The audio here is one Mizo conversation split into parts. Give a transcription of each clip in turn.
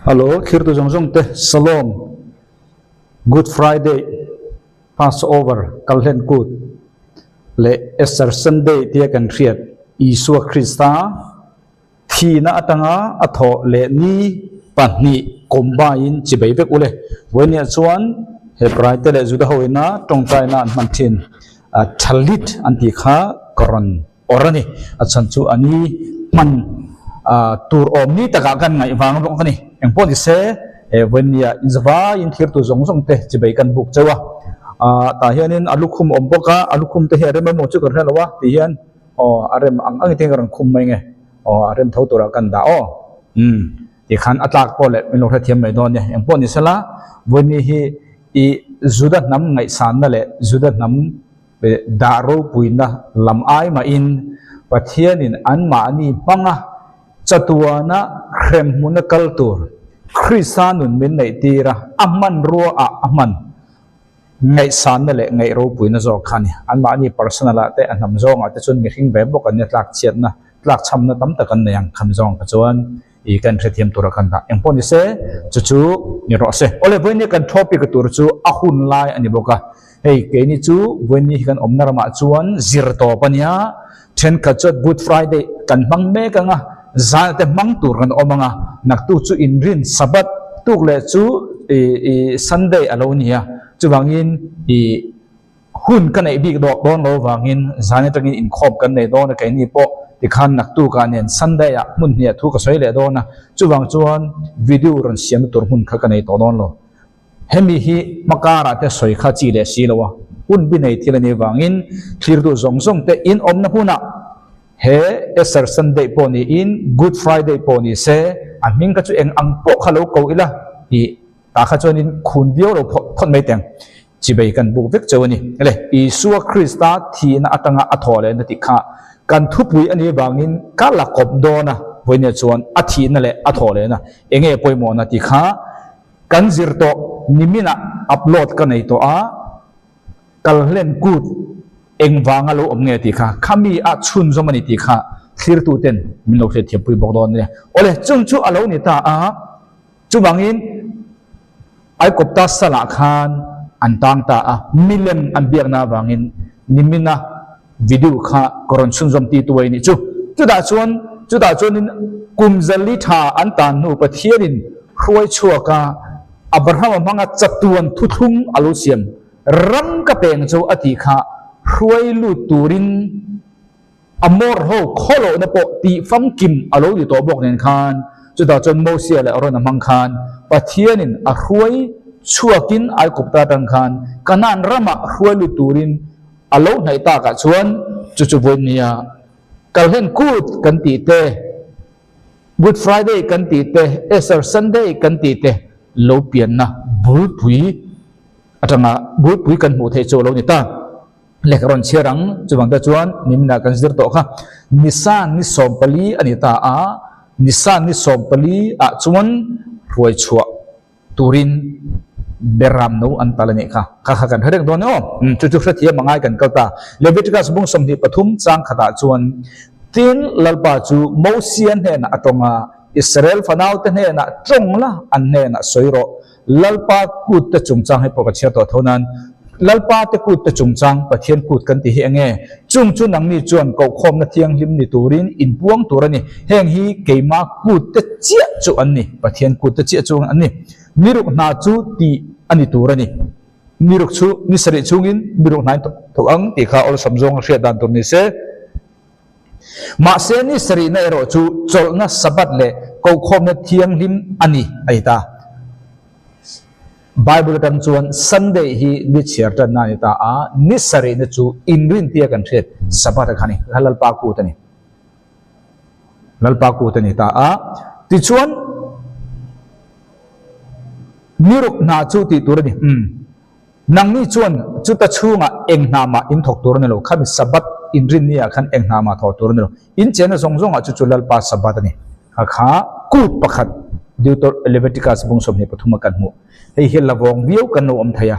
Hello, thirtu zawng zawng te, Shalom, Good Friday, Passover, Kalhlen Kut leh Easter Sunday tia kan hriat Isua Krista thihna atanga a thawh leh ni pahnih combine chibei vek ule. Vawinia chuan Hebraite leh Juda hoina tawngtaina an hman thin Thalit an tih kha ka rawn awr a ni. A chhan chu a ni hman tur awm ni takah kan ngaih vang bawk a ni. Engpawh ni se vawinia inzavaiin thirtu zawng zawng te chibei kan buk chauh a. Tah hianin a lukhum awm bawk a, a lukhum te hi a rem emaw chu kan hre lo a tih hian Aw a rem ang ang in ka rawn khum mai nge aw a rem tho turah kan dah aw umm tikhan a tlak pawh leh min lo hrethiam mai dawn nia engpawh ni sela Vawini hi i Juda hnam ngaihsanna leh Juda hnam dah ropuina lam ai mahin Pathianin anmahni hmanga chatuana hremhmuna kal tur Krista nun min neih tir a a hmanrua ah a hman Ngaihsanna leh ngaih ropuina zawk kha a ni. Anmahni personal ah te, a hnam zawngah te chuan mihring ve bawk an nia tlak chhiatna, tlak chhamna tam tak an nei ang kham zawng kha chuan i kan hrethiam tura kan dah. Engpawh ni se, chu chu ni rawh se. Awle, vawiin kan topic tur chu a hun lai a ni bawk a. Hei, keini chu vawiin hi kan awmna ramah chuan zir tawp a nia. Thenkhat chuan Good Friday kan hmang mek ang a, zan te hmang tur kan awm ang a, naktuk chu inrin Sabbath tuk leh chu i Sunday a lo ni a, chuvangin i hun ka neih bik dawh dawn lo vangin zan atangin inkhawm kan nei dawn a, keini pawh tikhan naktukah nen Sunday ah hmun hniah thu ka sawi leh dawn a, chuvang chuan video rawn siamna tur hmun kha ka nei tawh dawn lo. Hemi hi hmakarah te sawi kha chi leh si lo a, hun bi nei thil a nih vangin thlir duh zawng zawng te in awmna hunah he Easter Sunday pawh niin Good Friday pawh ni se a hming kha chu eng ang pawh kha lo ko ila tih tah kha chuanin khun viau lo phawt phawt mai teng chibei kan buk vek cheu a ni. Le Isua Krista thihna atanga a thawh lehna tih kha kan thupui a nih vangin ka la kawp dawn a, vawinia chuan a thihna leh a thawh lehna enge pawimawhna tih kha Kan zir tawh niminah upload ka nei tawh a, Kalhlen kut engvanga lo awm nge tih kha, khami a chhunzawm a ni tih kha thlirtu ten min lo hriatthiampui bawk dawn nia. Awle, chung chu a lo ni ta a, chuvangin Aikawpta salah khan an tang ta a, milem an biakna avangin nimina video kha ka rawn chhunzawm ti tu a nih chu. Chutah chuan chutah chuanin kum zali tha an tan hnu Pathianin hruai chhuak a, Abrahama hmanga chatuan thuthlung a lo siam ram ka peng chu a tih kha hruai lut turin Amor ho khawlohna pawh tih famkim a lo ni tawh bawk nen khan chutah chuan Mosia leh Aarona hmang khan Pathianin a hruai chhuakin Aigupta atang khan Kanaan ramah hruai lut turin A lo hnaih takah chuan chu chu vawiin nia Kalhlen Kut kan tih te, Good Friday kan tih te, Easter Sunday kan tih te lo pianna bulpui atanga bulpui kan hmuh theih chu a lo ni ta. Lehkha rawn chhiar ang chuvang te chuan niminah kan zir tawh kha Nisan ni 14 a ni ta a, Nisan ni 14 ah chuan hruai chhuah turin beram no an tal a nih kha. Kha kha kan hre reng dawn e aw. Chu chu hrethiam a ngai kan kal ta. Leviticus bung 23 chang khatah chuan, Tin, Lalpa chu Mosia hnenah a tawng a, Israel fanaute hnenah tawng la, an hnenah sawi rawh. Lalpa kut te chungchang hei pawh ka chhiar tawh tho nan, Lalpa te kut te chungchang Pathian kut kan tih hi eng nge? Chung chu nangni chuan kohkhawmna thianghlim ni turin inpuang tur a ni. Heng hi keima kut te chiah chu an ni, Pathian kut te chiah chu an ni. Miruk hna chu tih a ni tur a ni. Miruk chu ni sarih chungin miruk hna in thawk ang tih kha awlsam zawng a hriat dan tur ni se. Mahse ni sarihna erawh chu chawlhna Sabbath leh kohkhawmna thianghlim a ni a ti ta. Bible atang chuan Sunday hi ni chhiar tanna a ni ta a, ni sarihna chu inrin tia kan hriat Sabbath a kha a ni, kha Lalpa kut a ni. Lalpa kut a ni ta a, tichuan ni ruk hna chu tih tur a ni. Umm. Nangni chuan chuta chhungah eng hna mah in thawk tur a ni lo, khami Sabbath inrin ni ah khan eng hna mah thawh tur a ni lo. In chena zawng zawngah chu chu Lalpa Sabbath a ni. Kha kha kut pakhat Deuter Leviticus bung 23 a kan hmuh. Hei hi la vawng viau kan lo awm thei a.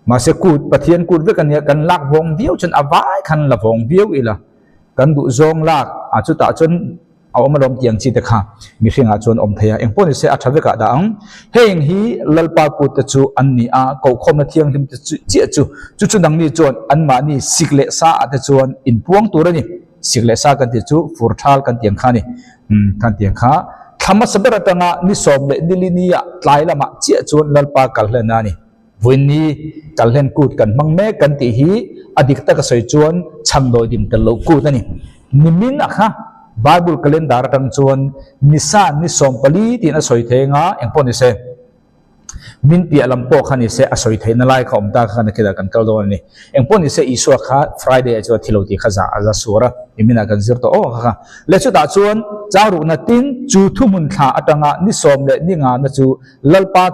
Mahse kut, Pathian kut vek a nia, kan lak vawng viau chuan a vai khan la vawng viau ila. Kan duh zawng lak ah chutah chuan. A awm alawm tih ang chi te kha mihringah chuan awm thei a, eng pawh ni se a tha vekah dah ang. Heng hi Lalpa kut te chu an ni a, kohkhawmna thianghlim te chu chiah chu, chu chu nangni chuan anmahni sik leh sa ah te chuan inpuang tur a ni. Sik leh sa kan tih chu fur thal kan tih ang kha a ni. Umm kan tih ang kha. Thla hmasa ber atanga ni sawm leh ni li nia tlai lamah chiah chuan Lalpa kal hlen a ni. Vawiinni kalhlen kut kan hmang mek kan tih hi a dik taka sawi chuan chhangdawi dim tel loh kut a ni. Nimin a kha Bible calendar atang chuan Nisan ni 14 tiin a sawi thei anga engpawh ni se min piah lam pawh kha ni se a sawi theihna lai kha awm ta kha kan khitah kan kal dawn a ni. Engpawh ni se Isua kha Friday ah chuan a thi lo tih kha za a za suar a, niminah kan zir tawh aw kha kha. Leh chutah chuan changrukna tin chu thuhmun thla atanga ni sawm leh ni ngana chu Lalpa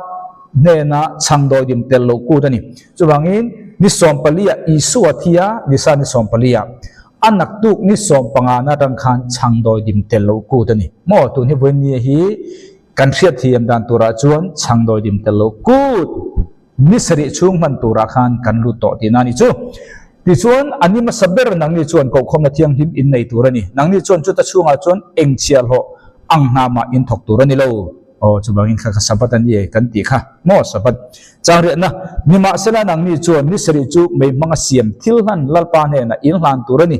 hnena chhangdawi dim tel loh kut a ni. Chuvangin, ni 14 ah Isua thi a, Nisa ni 14 ah a naktuk ni 15 na atang khan chhangdawi dim tel loh kut a ni. Maw tun hi vawinia hi kan hriatthiam dan turah chuan chhangdawi dim tel loh kut ni sarih chhung hman turah khan kan lut tawh tihna a ni chu. Tichuan, a ni hmasa ber nangni chuan kohkhawmna thianghlim in nei tur a ni. Nangni chuan chuta chhungah chuan eng chhiahhlawh ang hna mah in thawk tur a ni lo. Aw, chuvangin kha kha Sabbath a ni e kan tih kha maw Sabbath changriahna nimahsela nangni chuan ni sarih chu mei hmanga siam thil hlan Lalpa hnenah in hlan tur a ni.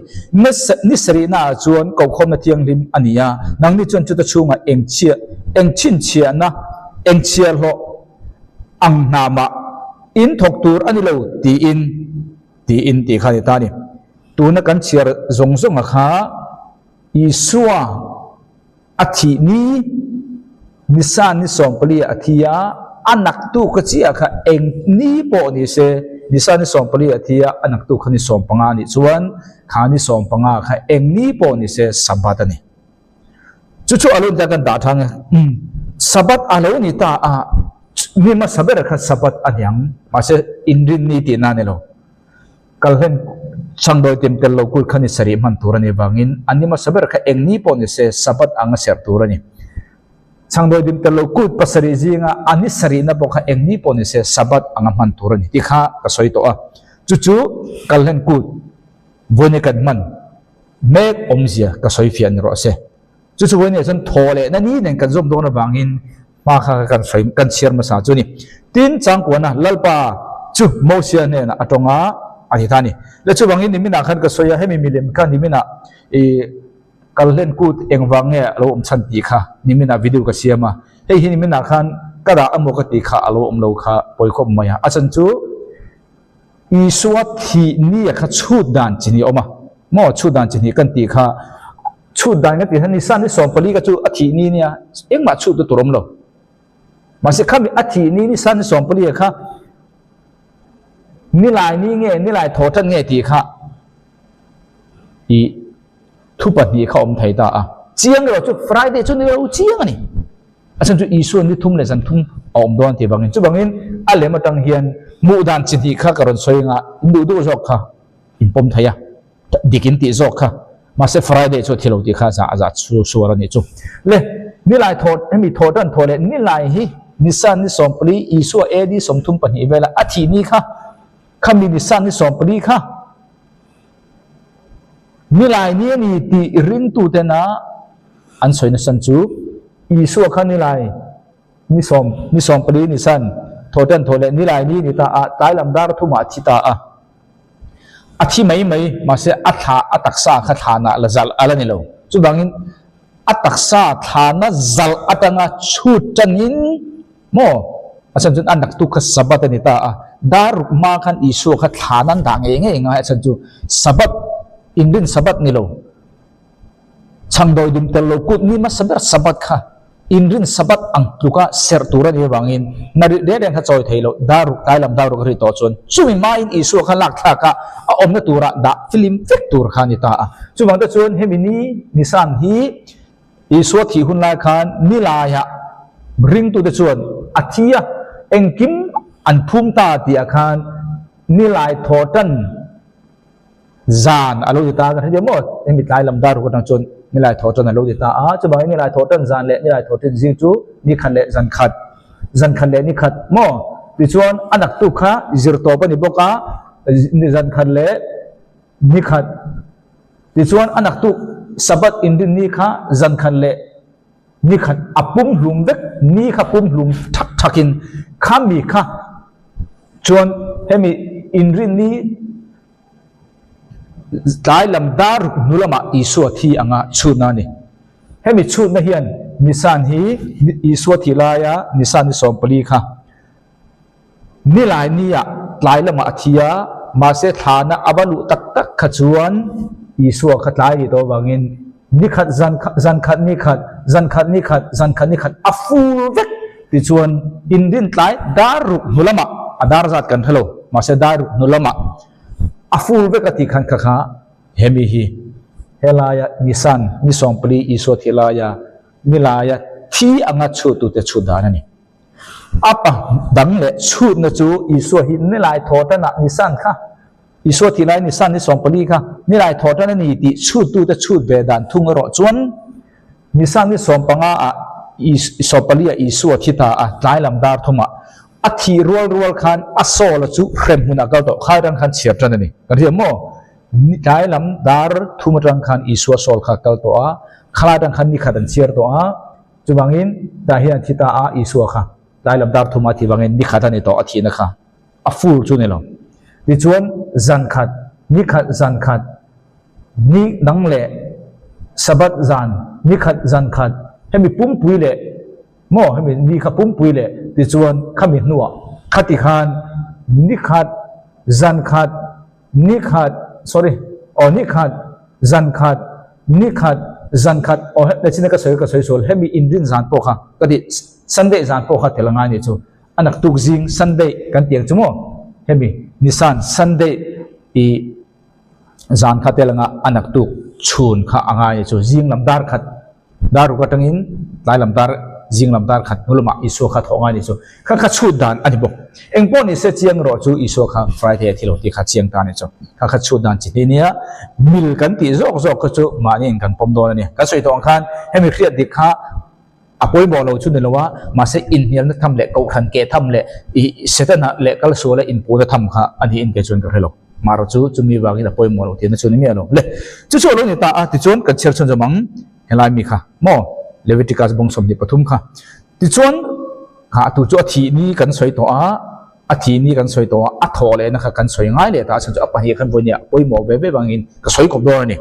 Ni sarihnaah chuan kohkhawmna thianghlim a ni a, nangni chuan chuta chhungah eng chhia eng chhinchhiahna eng chhiahhlawh ang hna mah in thawk tur a ni lo tiin tiin tih kha a ni ta a ni. Tuna kan chhiar zawng zawnga kha Isua A thih ni, Nisan ni 14 ah a thi a, a naktu ka chiah kha eng ni pawh ni se, Nisan ni 14 ah a thi a, a naktu kha ni 15 a nih chuan kha ni 15 kha eng ni pawh ni se Sabbath a ni. Chu chu a lo ni ta kan dah thang e. Umm, Sabbath a lo ni ta a, mi hmasa ber kha Sabbath a niang, mahse inrinni tihna a ni lo. Kalhlen changdawi tem tel lo kut kha ni sarih hman tur a nih vangin an ni hmasa ber kha eng ni pawh ni se Sabbath anga serh tur a ni. Changdawi dim tel lo kut pasarih zinga a ni sarihna pawh kha eng ni pawh ni se Sabbath anga hman tur a ni tih kha ka sawi tawh a. Chu chu Kalhlen kut vawiin kan hman mek awmzia ka sawi fiah ni rawh se. Chu chu vawiin chuan thaw leh na ni nen kan zawm dawn avangin hma kha kan sawi kan chhiar hmasa chu a ni. Tin, changkuana Lalpa chu Mosia hnenah a tawng a, a ti ta a ni. Le chuvangin niminah khan ka sawi a, hemi milem kha niminah i kalhlen kut engvang nge a lo awm chhan tih kha niminah video ka siam a. Hei hi niminah khan ka dah emaw ka tih kha a lo awm lo kha pawi khawp mai a. A chan chu Isua thih nia kha chhut dan chi hnih a awm a, maw chhut dan chi hnih kan tih kha chhut dan kan tih kha Nisan ni 14 kha chu a thih ni nia engmah chhut na tur a awm lo. Mahse khami a thih ni Nisan ni 14 kha nilai ni nge nilai thaw tan nge tih kha ih thu pahnih kha awm thei ta a. Chiang erawh chu Friday chu ni lo chiang a ni. A chhan chu Isua ni thum leh zan thum a awm dawn tih vangin chuvangin a lem atang hian hmuh dan chi hnih kha ka rawn sawi anga in duh duh zawk kha in pawm thei a, dik in tih zawk kha mahse Friday chu a thi lo tih kha za a za suar a nih chu. Le nilai thawh hemi thawh tan thawh leh nilai hi Nisan ni 14 Isua AD 32 vela a thih ni kha khami Nisan ni 14 kha Nilai ni a ni tih ringtutena an sawi nasan chu Isua kha nilai ni sawm ni 14 nisan thawhtan thawh leh nilai ni ni ta a tlai lam dar thumah a thi ta a. A thi mai mai mahse a thla a taksa kha thlanah la zalh a la ni lo. Chuvangin a taksa thlana zalh atanga chhut tanin maw a chhan chuan a naktuk kha Sabbath a ni ta a, dar ruk hma khan Isua kha thlan an dah ngei ngei ngai a chhan chu Sabbath inrin Sabbath ni lo chhangdawi dum tel lo kut ni hmasa ber Sabbath kha inrin Sabbath ang tluka serh tur a nih avangin na rih reng reng kha chawi thei lo dar ruk tlai lam dar ruk a ri tawh chuan chumi hmain Isua kha lak thlak a a awmna turah dah filim vek tur kha a ni ta a. Chuvang te chuan hemi ni Nisan hi Isua thih hun lai khan nilaiah ringtute chuan a thi a, engkim an phum ta tihah khan nilai thaw tan zan a lo ti ta a, kan hre maw? Hemi tlai lam dar ruk atang chuan nilai thaw tan a lo ti ta a, chuvangin nilai thaw tan zan leh nilai thaw tan zing chu ni khat leh zan khat, zan khat leh ni khat maw? Tichuan a naktuk kha zir tawp a ni bawk a, zan khat leh ni khat. Tichuan a naktuk Sabbath inrinni kha zan khat leh ni khat a pum hlum vek, ni kha pum hlum thak thakin khami kha chuan hemi inrinni tlai lam dar ruk hnu lamah Isua thi anga chhutna a ni. Hemi chhutna hian Nisan hi Isua thi laia Nisan ni 14 kha Nilai nia tlai lamah a thi a, mahse thlana a va luh tak tak kha chuan Isua kha tlai rih tawh avangin ni khat zan zan khat ni khat zan khat ni khat zan khat ni khat a fur vek tichuan inrin tlai dar ruk hnu lamah a dar zat kan hre lo, mahse dar ruk hnu lamah a fur vek a tih khan kha kha hemi hi helaia Nisan ni 14 Isua thi laia nilaia thi anga chhuttute chhut dan a ni. A pa dang leh chhutna chu Isua hi nilai thawhtanah Nisan kha, Isua tih lai Nisan ni 14 kha nilai thawhtan a ni tih chhuttute chhut ve dan thung erawh chuan Nisan ni 15 ah 14 ah Isua thi ta a, tlai lam dar thumah a thih rual rual khan a soul-a chu hrem hmunah kal tawh khai atang khan chhiar tan a ni. Kan hria maw? Tlai lam dar thum atang khan Isua soul kha kal tawh a, khalai atang khan nikhat an chhiar tawh a, Chuvangin, tah hian thi ta a Isua kha tlai lam dar thuma thi vangin ni khat a ni tawh a thihna kha a full chu ni lo. Tichuan, zan khat, ni khat zan khat, ni dang leh Sabbath zan, ni khat zan khat, hemi pumpui leh maw hemi ni kha pumpui leh tichuan khami hnuah khati khan ni khat zan khat, ni khat sorry aw ni khat zan khat ni khat zan khat aw he china ka sawi ka sawi sual hemi inrin zan pawh kha ka ti Sunday zan pawh kha tel angai ni chu a naktuk zing Sunday kan tiang chu maw hemi Nisan Sunday i zan kha tel anga a naktuk chhun kha angai ni chu zing lam dar khat Dar ruk atangin tlai lam dar zing lam dar khat hnu lamah Isua kha thawh ngai ni chu kha kha chhut dan a ni bawk. Eng pawh ni se chiang erawh chu Isua kha Friday a thi lo tih kha chiang ta a ni chu. Kha kha chhut dan chi hnih nia mil kan tih zawk zawk kha chu mahni in kan pawm dawn a ni. Kan sawi tawh ang khan hemi hriat dik kha a pawimawh lo chu ni lo a, mahse inhnialna tham leh kohhran keh tham leh i Setana leh kalsuala inpuhna tham kha a niin kei chuan ka hre lo. Marawh chu chumi vangin a pawimawh lo tihna chu ni miah lo. Le, chu chu a lo ni ta a, tichuan kan chhiar chhunzawm ang helai mi kha maw Leviticus bawng 23 kha. Tichuan kha tu chu a thih ni kan sawi tawh a, a thih ni kan sawi tawh a, a thawh lehna kha kan sawi ngai leh ta a, chhan chu a pahnih khan vawinia pawimawh ve ve vangin ka sawi kawp dawn a ni.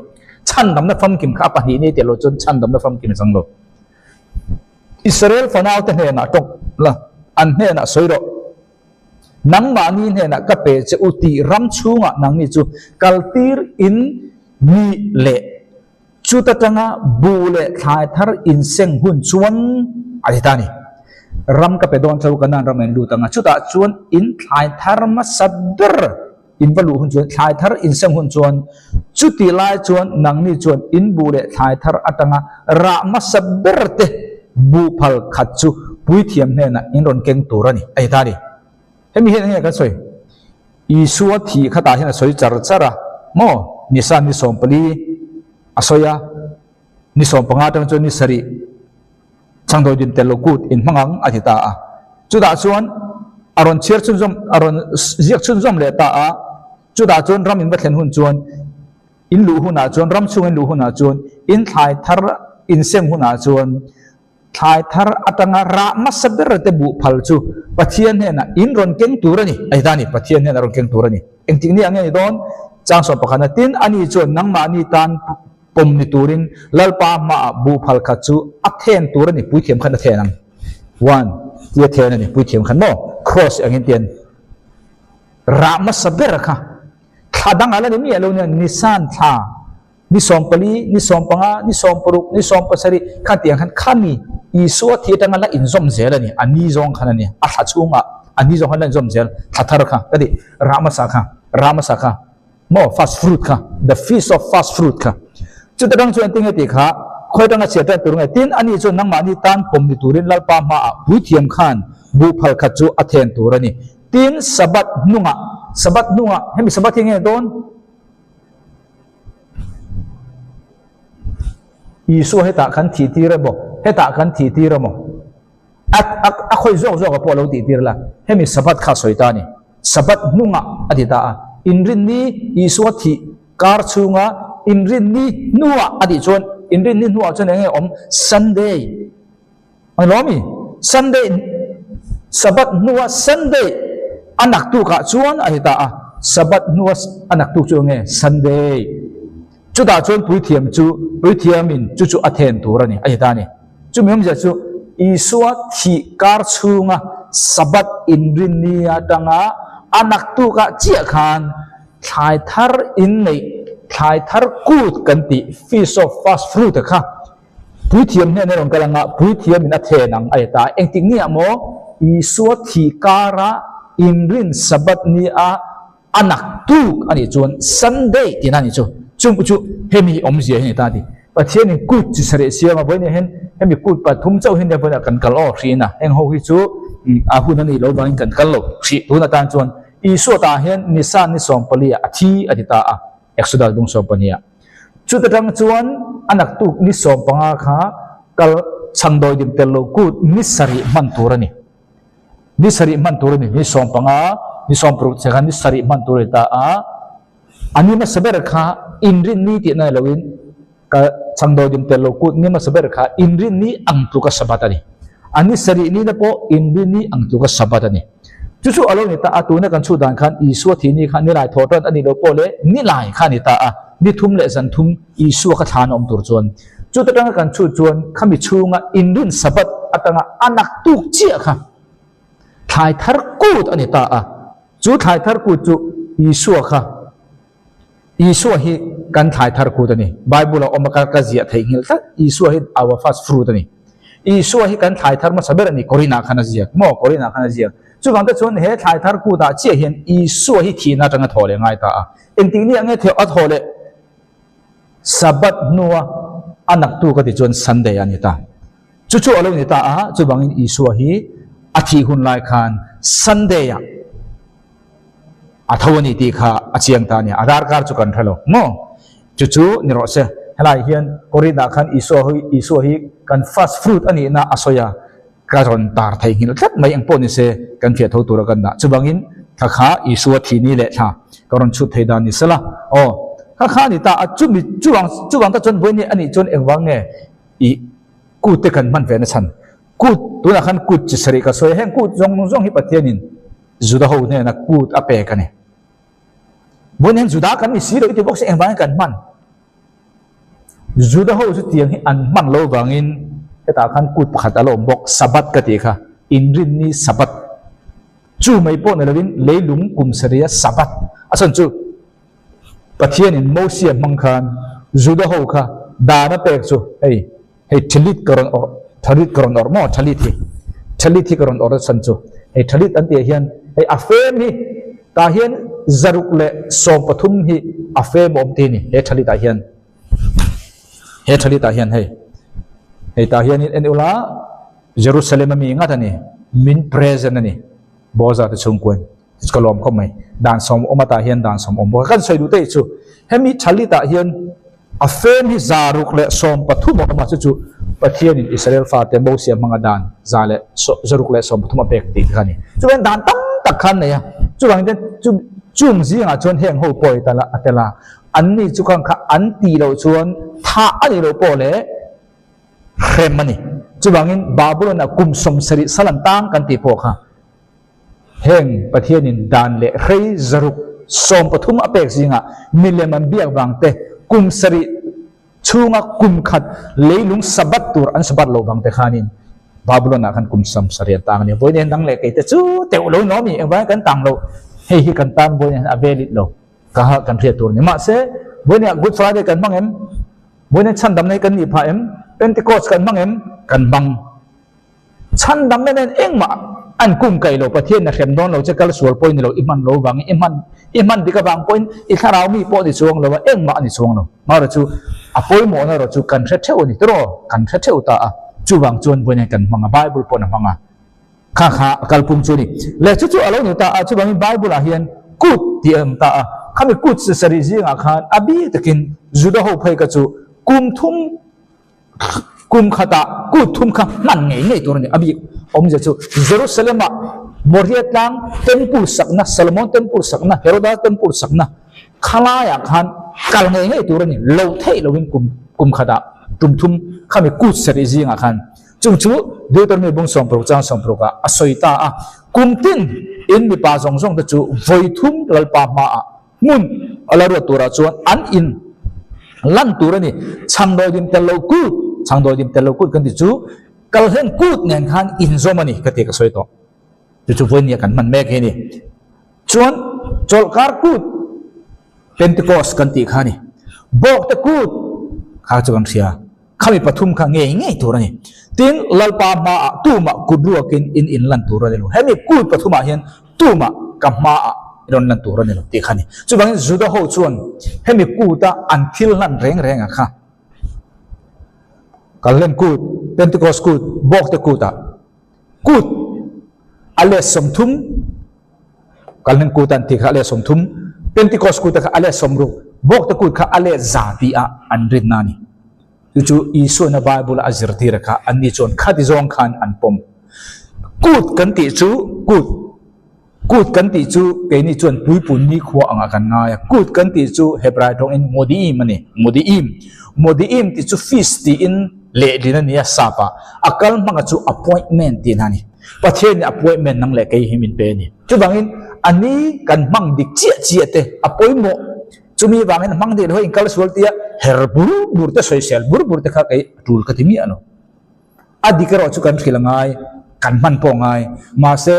Chhandamna famkim kha a pahnih ni teh lo chuan chhandamna famkim a chang lo. Israel fanaute hnenah tawk la, an hnenah sawi rawh. Nangmahni hnenah ka pe che u tih ram chhungah nangni chu kaltir in ni leh chuta tanga bu leh thlai thar inseng hun chuan a ti ta a ni. Ram ka pe dawn tho kanan ram a in lut anga chutah chuan in thlai thar hmasa ber in va luh hun chuan thlai thar inseng hun chuan chuti lai chuan nangni chuan in bu leh thlai thar atanga rah hmasa ber te buhphal khat chu puithiam hnenah in rawn keng tur a ni a ti ta a ni. Hemi hian enge kan sawi? Isua thih khatah hian a sawi char char a maw? Nisan ni 14 a sawi a, ni 15 atang chuan ni sarih changdawi din tel lo kut in hmang ang a ti ta a. Chutah chuan a rawn chhiar chhunzawm a rawn ziak chhunzawm leh ta a, chutah chuan ram in va thlen hun chuan in luh hunah chuan ram chhung in luh hunah chuan in thlai thar in seng hunah chuan thlai thar atanga rah hmasa ber te buh phal chu Pathian hnenah in rawn keng tur a ni. A ti ta a ni, Pathian hnenah rawn keng tur a ni. Engtik ni ang nge ni dawn? Chang 11 tin ani chuan nangmahni tan pawm ni turin Lalpa hmaah buh phal khat chu a then tur a ni, puithiam khan a then ang. One, tia then a ni, puithiam khan maw? Cross angin tian rah hmasa ber kha thla dang a la ni miah lo nia, Nisan thla ni 14, ni 15, ni 16, ni 17 khan tiang khan khami Isua thi atanga la inzawm zel a ni, a ni zawng khan a ni, a thla chhungah a ni zawng khan la inzawm zel, thla thar kha ka ti, rah hmasa kha, rah hmasa kha. Maw first fruit kha, the feast of first fruit kha. Chuta tang chuan tinge tih kha khawi tanga chhiar tan tur nge? Tin, ani chuan nangmahni tan pawm ni turin Lalpa hmaah puithiam khan buhphal khat chu a then tur a ni. Tin, Sabbath hnungah, Sabbath hnungah, hemi Sabbath hi nge dawn? Isua hetah kan thih tir emaw, hetah kan thih tir emaw, a a a khawi zawk zawk a pawh lo tih tir la, hemi Sabbath kha sawi ta a ni. Sabbath hnungah a ti ta a, inrinni Isua thih kar chhunga Inrinni hnuah a tih chuan Inrinni hnuah chuan eng nge awm? Sunday. Ang lo ami? Sunday, Sabbath hnua Sunday a naktukah chuan a ti ta a. Sabbath hnua a naktuk chu eng nge? Sunday. Chutah chuan puithiam chu puithiamin chu chu a then tur a ni a ti ta a ni. Chumi awmzia chu Isua thih kar chhunga Sabbath inrinni atanga a naktukah chiah khan thlai thar inneih, thlai thar kut kan tih Feast of First Fruit kha puithiam hnena rawn kal anga puithiamin a then ang a ti ta. Engtik ni ah maw Isua thih kara inrin Sabbath ni a A naktuk a nih chuan Sunday tihna a nih chu. Chung chu hemi hi awmzia hi a ni ta a ti. Pathianin kut chi sarih siam a vawiin hian hemi kut pathum chauh hi nia vawiinah kan kal aw hrih in a. Heng ho hi chu a hun a nih loh vangin kan kal lo hrih tun atan chuan Isua tah hian Nisan ni sawmpali ah a thi a ti ta a, Exodus bung sawmpahnih ah. Chuta tang chuan a naktuk ni sawmpanga kha kal chhangdawi dim tel lo kut ni sarih hman tur a ni. Ni sarih hman tur a ni, ni 15, ni 60 che khan ni sarih hman tur a ni ta a. A ni hmasa ber kha inrinni tih na loin ka changdawi dim tel lo kut ni hmasa ber kha inrinni ang tluka Sabbath a ni. A ni sarih ni na pawh inrinni ang tluka Sabbath a ni. Chu chu a lo ni ta a, tuna kan chhut dan khan Isua thih ni kha nilai thawh tan a nih loh pawh leh nilai kha a ni ta a, ni thum leh zan thum Isua kha thlan a awm tur chuan. Chuta tanga kan chhut chuan khami chhunga inrin Sabbath atanga a naktuk chiah kha thlai thar kut a ni ta a. Chu thlai thar kut chu Isua kha, Isua hi kan thlai thar kut a ni. Bible a awm a, ka ziah theih nghilh tlat. Isua hi our first fruit a ni. Isua hi kan thlai thar hmasa ber a ni, Korinah khan a ziak maw? Korinah khan a ziak. Chuvang te chuan he thlai thar kutah chiah hian Isua hi thihna atanga thaw leh ngai ta a. Engtik ni ah nge a thaw leh? Sabbath hnua a naktu ka ti chuan Sunday a ni ta. Chu chu a lo ni ta a, chuvangin Isua hi a thih hun lai khan Sunday ah a tho a ni tih kha a chiang ta a ni. A darkar chu kan hre lo maw? Chu chu ni rawh se. Helai hian Korinth ah khan Isua hi Isua hi kan first fruit a nihna a sawi a. Ka rawn tar thei nghilh tlat mai eng pawh ni se kan fiah tho tura kan dah. Chuvangin thla kha Isua thi ni leh thla ka rawn chhut thei dan ni sela. Aw, kha kha a ni ta a, chumi chuvang chuvang ta chuan vawiin a nih chuan engvang nge i kut te kan hman ve na chhan. Kut tunah khan kut chi sarih ka sawi a, heng kut zawng zawng hi Pathianin Juda ho hnena kut a pek a ni. Vawiin hian Juda kan ni si lo i ti bawk si engvangin kan hman. Juda ho chu tiang hi an hman lo vangin hetah khan kut pakhat a la awm bawk, Sabbath ka tih kha, inrinni Sabbath. Chu mai pawh ni lovin leilung kum sarih a Sabbath a chhan chu Pathianin Mosia hmang khan Juda ho kha dan a pek chu hei hei thalit ka rawn awrh thalit ka rawn awrh maw thalit hi thalit hi ka rawn awrh a chhan chu hei thalit an tih ah hian hei a fem hi tah hian 113 hi a fem a awm tih a ni he thalit ah hian he thalit ah hian hei hei tah hian in en ula Jerusalem ami ngat a ni min present a ni Boza te chhungkuain ka lawm khawp mai dan sawm awm atah hian dan sawm awm bawk a kan sawi duh te chu hemi thalit ah hian A fem hi 113 a awm a, chu chu Pathianin Israel fate Mosia hmanga dan 113 a pek tih kha a ni. Chuvangin dan tam tak kha an nei a, chuvangin te chu chung zingah chuan heng ho pawh hi tal a tel a, anni chu khang kha an tih loh chuan thah a nih loh pawh leh hrem a ni. Chuvangin Babylon-ah kum 70 sal an tang kan tih pawh kha Heng Pathianin dan leh hrei 113 a pek zingah milem an biak vang te, kum sarih chhunga kum khat leilung Sabbath tur an Sabbath loh vang te khanin Babylon-ah khan kum 70 an tang a ni. Vawiin hian dang leh kei te chu teuh lo nuam i, engvangin kan tang loh? Hei hi kan tan vawiin hian a valid lo, ka ha kan hriat tur a ni. Mahse, vawiin ah Good Friday kan hmang em? Vawiin hian chhandamna hi kan nih phah em? Pentecost kan hmang em? Kan hmang. Chhandamna nen engmah an kum kaih lo, Pathian na hrem dawn lo che, kal sual pawhin ni lo, i hman lo vangin, i hman i hman dik avang pawhin i thlarau mi pawh ni chuang lo a, engmah a ni chuang lo. Marawh chu a pawimawhna erawh chu kan hre theuh a ni tiraw? Kan hre theuh ta a, chuvang chuan vawiin hian kan hmang a, Bible pawhin a hmang a, kha kha a kalpum chu a ni. Leh chu chu a lo ni ta a, chuvangin Bible ah hian kut tih a awm ta a, khami kut sarih zingah khan a bik takin Juda ho phei kha chu kum thum Kum khatah kut thum kha hman ngei ngei tur a ni. A bik awmzia chu Jerusalem-ah Moriah tlang temple sakna, Solomon temple sakna, Heroda temple sakna Khalaiah khan kal ngei ngei tur a ni, lo theih loin kum kum khatah tum thum khami kut sarih zingah khan chung chu Deuteronomy bung sawmparuk chang sawmparukah a sawi ta a, kum tin in mipa zawng zawng te chu vawi thum Lalpa hmaah hmun a la ruat turah chuan an in lan tur a ni, chhangdawidim tel lo kut, chhangdawidim tel lo kut kan tih chu kalhlen kut nen khan inzawm a ni ka tih ka sawi tawh. Chu chu vawinia kan hman mek hi a ni. Chuan chawlhkar kut Pentecost kan tih kha a ni. Bawkte kut kha chu kan hria. Khami pathum kha ngei ngei tur a ni. Tin, Lalpa hmaah tumah kut ruakin in inlan tur a ni lo. Hemi kut pathumah hian tumah ka hmaah i rawn lan tur a ni lo tih kha a ni. Chuvangin Juda ho chuan hemi kuta an thil hlan reng renga kha Kalhlen kut, Pentecost kut, Bawkte kutah Kut a let 30, kalhlen kut an ti kha a let 30, Pentecost kut kha a let 60, Bawkte kut kha a let 100 ti ah an rinna a ni. Chu chu Isuan a Bible a zirtir kha anni chuan khati zawng khan an pawm. Kut kan tih chu kut, kut kan tih chu keini chuan puipun nikhua angah kan ngai a. Kut kan tih chu Hebrai tawngin Modiim a ni, Modiim. Modiim tih chu feast tiin Lehlin a nia sap a, a kal hmanga chu appointment tih a ni. Pathianin appointment nang leh kei hi min pe a ni. Chuvangin a ni kan hmang dik chiah chiah te a pawimawh. Chumi vangin hmang dik loh inkal sual tia her bur bur te sawisel bur bur te kha kei a tul ka ti miah lo. A dik erawh chu kan hrilh a ngai, kan hman pawh a ngai. Mahse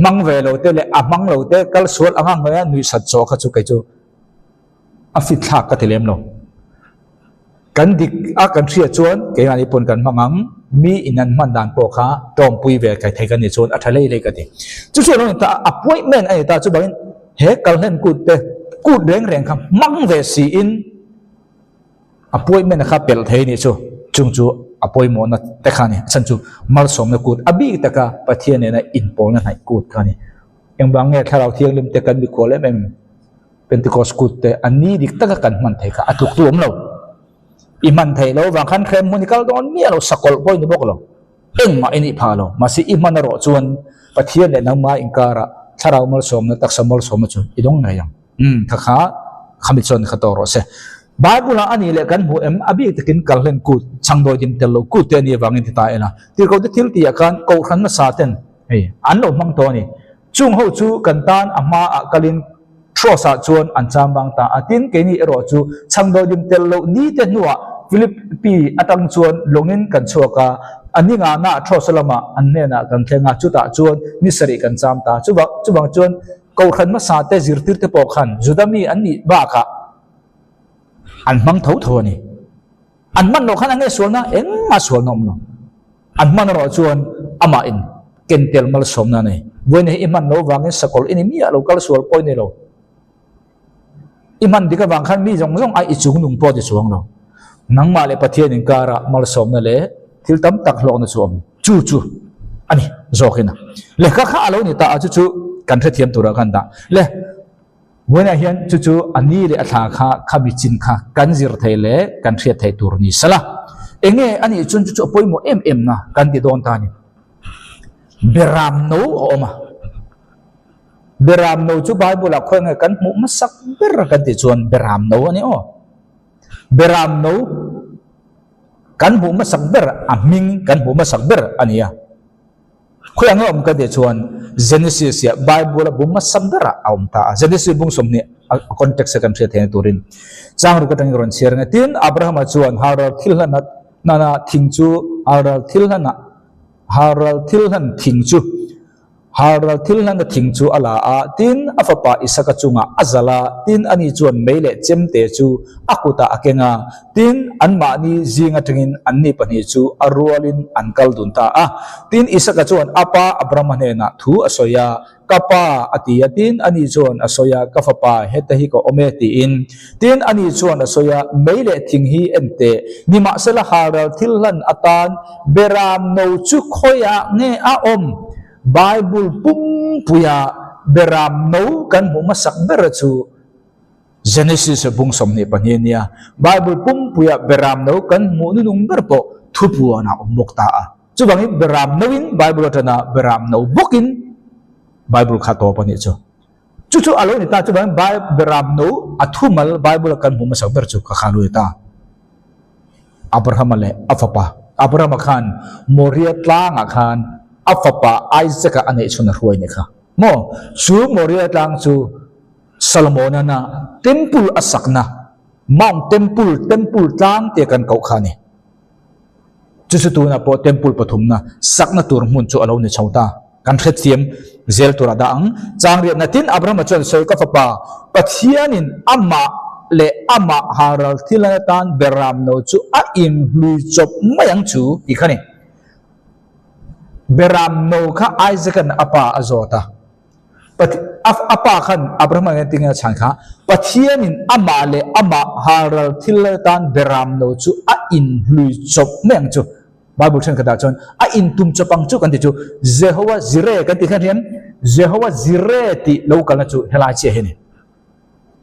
hmang ve lo te leh a hmang lo te kal sual anga hnuaia nuihsat zawh kha chu kei chu a fit thlak ka ti lem lo. Kan dik a kan hriat chuan keimahni pawn kan hmang ang, mi in an hman dan pawh kha tawngpui ve kai thei kan nih chuan a tha lei lei ka ti. Chu chu a lo ni ta a, appointment a ni ta chuvangin he kalhlen kut te kut reng reng kha hmang ve siin appointment kha pelh thei a nih chu, chung chu a pawimawhna te kha a ni. A chhan chu malsawmna kut a bik taka Pathian nena inpawlna hnaih kut kha a ni. Engvang nge Thlarau Thianghlim te kan mikhual em em? Pentecost kut te a ni dik taka kan hman thei kha a tluk tu awm lo. I hman thei lo vang khan hrem hmun i kal dawn miah lo, sakawlh pawh i ni bawk lo. Engmah i nih phah lo. Mahse i hman erawh chuan Pathian leh nangmah inkarah thlarau malsawmna, taksa malsawmna chu i dawng ngei ang. Umm kha kha khami chuan kha tawh rawh se. Bible ah a nih leh kan hmuh em? A bik takin kalhlen kut, changdawi dim tel lo kut te a nih avangin ti ta ila. Tirhkoh te thil tih ah khan kohhran hmasa ten hei an lo hmang tawh a ni. Chung ho chu kan tan a hma ah kalin Troas-ah chuan an cham vang ta a, tin keini erawh chu chhangdawidim tel loh ni te hnuah Philippi atang chuan lawngin kan chhuak a, a ni ngahna Troas lamah an hnenah kan thleng a, chutah chuan ni sarih kan cham ta. Chuvang chuvang chuan Kohhran hmasa te zirtir te pawh khan Juda mi an nih bakah an hmang tho tho a ni. An hman loh khan a nge sualna? Engmah sualna awm lo. An hman erawh chuan amah in ken tel malsawmna a nei. Vawiin hi i hman loh vangin sakawlh i ni miah lo, kal sual pawh i ni lo. I hman dik avang khan mi zawng zawng ai i chung nung pawh ti chuang lo. Nangmah leh Pathian inkarah malsawmna leh thil tam tak hlawkna chu a awm. Chu chu a ni zawkin a. Lehkha kha a lo ni ta a, chu chu kan hrethiam turah khan dah. Le. Vawiinah hian chu chu a ni leh a thla kha khami chin kha kan zir thei leh kan hriat theih tur ni sela. Enge a nih chuan chu chu a pawimawh em em na kan ti dawn ta a ni. Beram no a awm a. Beram no chu Bible ah khawi nge kan hmuh hmasak ber kan tih chuan beram no a ni aw. Beram no kan hmuh hmasak ber a hming kan hmuh hmasak ber a ni a. Khawi ang a awm ka tih chuan Genesis hiah Bible a bu hmasa berah a awm ta a. Genesis bung 20 a context a kan hriat theihna turin changruk atangin ka rawn chhiar ang e. Tin, Abrahama chuan Halral thil hlan nana thing chu Halral thil hlana Halral thil hlan thing chu Halral thil hlana thing chu a la a. Tin, a fapa Isaka chungah a zal a. Tin, ani chuan mei leh chemte chu a kutah a keng a. Tin, anmahni zing atangin anni pahnih chu a rualin an kal dun ta a. Tin, Isaka chuan a pa Abrahama hnenah thu a sawi a, Ka pa, a ti a. Tin, ani chuan a sawi a, Ka fapa, heta hi ka awm e, tiin. Tin, ani chuan a sawi a, Mei leh thing hi en teh, nimahsela halral thil hlan atan beram no chu khawiah nge a awm? Bible pumpuia beram no kan hmuh hmasak ber chu Genesis bung 22 a nia. Bible pumpuia beram no kan hmuh nunung ber pawh thupuan a awm bawk ta a. Chuvangin beram noin Bible atana beram no bawkin Bible kha tawp a nih chu. Chu chu a lo ni ta, chuvangin Beram no a thumal Bible a kan hmuh hmasak ber chu ka kha lo ni ta. Abrahama leh a fapa. Abrahama khan Moria tlangah khan a fapa Isaac-a a neih chhun a hruai ni kha. Maw? Chu Moria tlang chu Solomon-ana temple a sakna Mount Temple, Temple tlang tia kan koh kha a ni. Chu chu tunah pawh temple pathumna sakna tur hmun chu a lo ni chho ta. Kan hrethiam zel tur a dah ang. Changriatna tin Abrahama chuan sawi ka fapa, Pathianin amah leh amah haral thil atan beram no chu a inhlui chawp mai ang chu tih kha ni. Beram no kha Isaac-a'n a pa a zawt a. A pa khan Abraham a tinge a chhan kha, Pathianin amah leh amah halral thil atan beram lo chu a inhlui chawp mai ang chu. Bible thenkhatah chuan a intum chawp ang chu kan ti chu. Jehovah Jireh kan tih khan hian Jehovah Jireh tih lo kalna chu helai chiah hi a ni.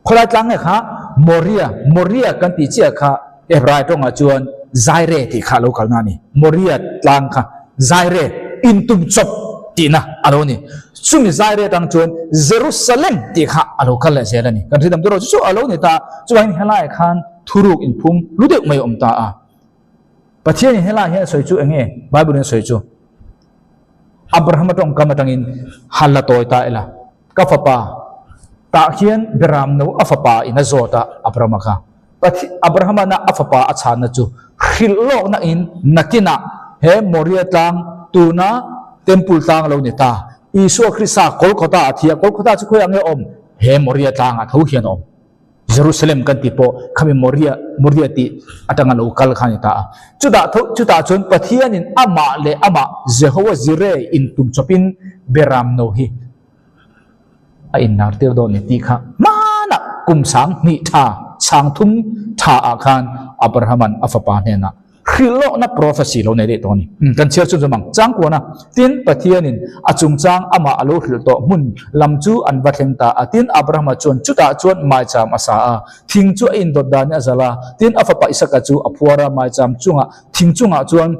Khawlai tlang nge kha Moria, Moria kan tih chiah kha Hebrai tawngah chuan Zaire tih kha a lo kalna a ni. Moria tlang kha Zaire, intum chawp tihna a lo ni. Chumi Zaire atang chuan Jerusalem tih kha a lo kal leh zel a ni. Kan hridam tur erawh chu chu a lo ni ta. Chuvangin helaiah khan thuruk inphum lu deuh mai a awm ta a. Pathianin helaiah hian a sawi chu eng nge? Bible-in a sawi chu Abrahama tawngkam atangin hal la tawi ta ila. Ka fapa, tah hian Beram no a fapa in a zawt a, Abrahama kha. Pathi, Abrahama na a fapa a chhanna chu hrilh lawkna in nakinah he Moria tlang tuna Temple tlang lo ni ta. Isua Krista Kolkota a thi a, Kolkota chu khawiah nge a awm? He Moria tlangah tho hian a awm. Jerusalem kan tih pawh khami Moria, Moria tih atanga lo kal kha a ni ta a. Chutah tho, chutah chuan Pathianin amah leh amah Jehovah Jireh in tum chawpin Beram no hi a inlar tir dawn ni tih kha hmanah kum sang hnih tha, sang thum tha ah khan Abrahaman a fapa hnenah Hrilhlawkna prophecy lo nei daih tawh a ni. Kan chhiar chhun zawm ang. Changkuana, Tin, Pathianin a chungchang amah a lo hrilh tawh hmun lam chu an va thleng ta a. Tin, Abrahama chuan chutah chuan maicham a sa a, thing chu a indawt danin a zal a. Tin, a fapa Isaka chu a phuar a, maicham chungah thing chungah chuan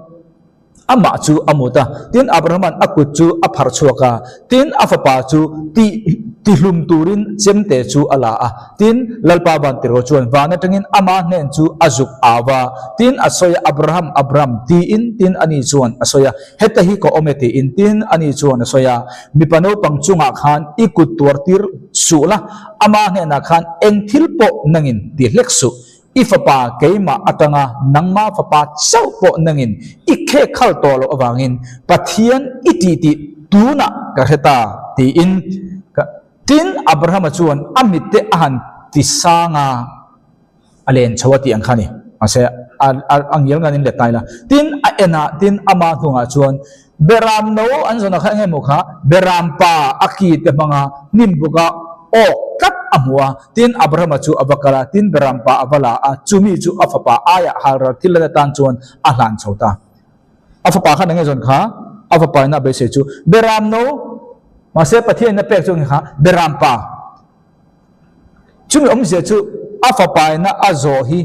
amah chu a mut a. Tin, Abrahama'n a kut chu a pharh chhuak a, tin, a fapa chu tih tihlum turin chemte chu a la a. Tin, Lalpa Vantirho chuan van atangin ama hnen chu a zuk au va, tin, a sawi a, Abraham, Abraham, tiin, tin, ani chuan a sawi a, Heta hi ka awm e, tiin, tin, ani chuan a sawi a, Mipa naupang chungah khan i kut tuar tir suh la, ama hnenah khan eng thil pawh nangin ti hlek suh, i fapa keimah atanga nangma fapa chauh pawh nangin i khek khal tawh loh avangin Pathian i tih tih tunah ka hre ta, tiin ka. Tin, Abrahama chuan a mitte a han ti sang a, a len chho a tih ang kha a ni. Mahse, a, a, a ngial ngan in let ta ila. Tin, a en a, tin, ama hnungah chuan Beram no an zawn a kha eng emaw kha Beram pa a ki te hmanga hnim buka awk tlat a hmu a. Tin, Abrahama chu a va kal a, tin, Beram pa a va la a, chumi chu a fapa aiah halral thil lan atan chuan a hlan chho ta. A fapa khan eng nge zawn kha? A fapa in a beisei chu Beram no, mahse Pathian in a pek chu eng nge kha? Beram pa. Chumi awmzia chu a fapa in a zawh hi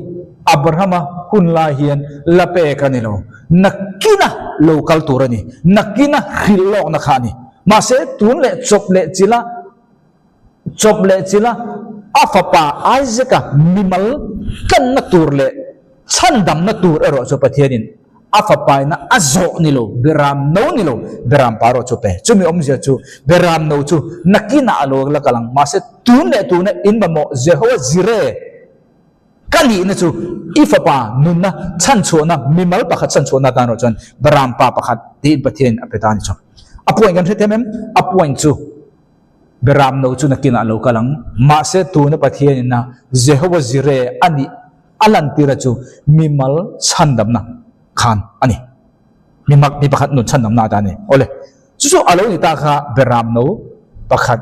Abrahama hun lai hian la pek a ni lo. Nakina lo kal tur a ni. Nakina hrilh lawkna kha a ni. Mahse tun leh chawp leh chila chawp leh chila a fapa Isaac-a mimal tlanna tur leh chhandamna tur erawh chu Pathianin a fapaina a zawh ni lo, Beram no ni lo, Beram pa erawh chu pe. Chumi awmzia chu Beram no chu nakinah a lo la kal ang, mahse tun leh tuna in mamawh Jehovah Jireh ka nihna chu i fapa nunna chhanchhuahna, mimal pakhat chhanchhuahna atan erawh chuan Beram pa pakhat tiin Pathianin a pe ta a ni chu. A point kan hre thiam em? A point chu. Beram no chu nakinah a lo kal ang. Mahse, tuna Pathianin a Jehovah Jireh a nih a lantira chu mimal chhandamna khan a ni. Mi mak mi pakhat nun chhandamna ata a ni. Awle, chu chu a lo ni ta kha Beram no pakhat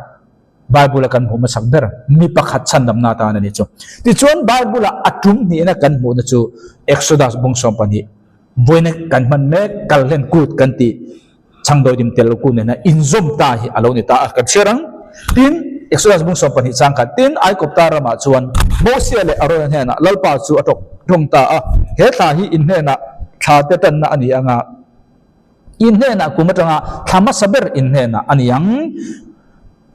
Bible a kan hmuh hmasak ber mi pakhat chhandamna atan a ni chu. Tichuan, Bible ah a tum hnihna kan hmuhna chu Exodus bung 12 vawiina kan hman mek kalhlen kut kan tih Changdawidim tel ku nena inzawm ta hi a lo ni ta a, kan chhiar ang. Tin, Exodus bung 12 chang khat, Tin, Aikopta ramah chuan Mosia leh Arona hnenah Lalpa chu a tawk hlawm ta a, He thla hi in hnenah thla te tanna a ni ang a, in hnenah kum atanga thla hmasa ber in hnenah a ni ang.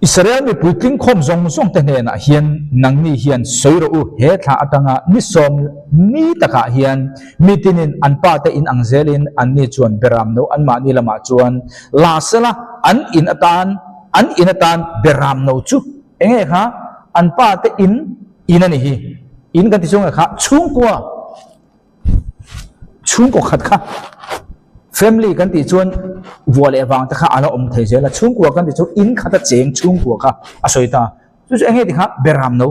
Israel mipui tlingkhawm zawng zawng te hnenah hian nangni hian sawi rawh u, he thla atanga ni sawm ni takah hian mi tinin an pa te in ang zelin anni chuan beram no anmahni lamah chuan la sela an in atan an in atan beram no chu enge kha an pa te in in a ni hi in kan ti chu nge kha chhungkua Chhungkaw khat kha family kan tih chuan vuah leh vang te kha a la awm thei zel a, chhungkua kan tih chu in khat a cheng chhungkua kha a sawi ta. Chu chu eng nge ti kha beram no.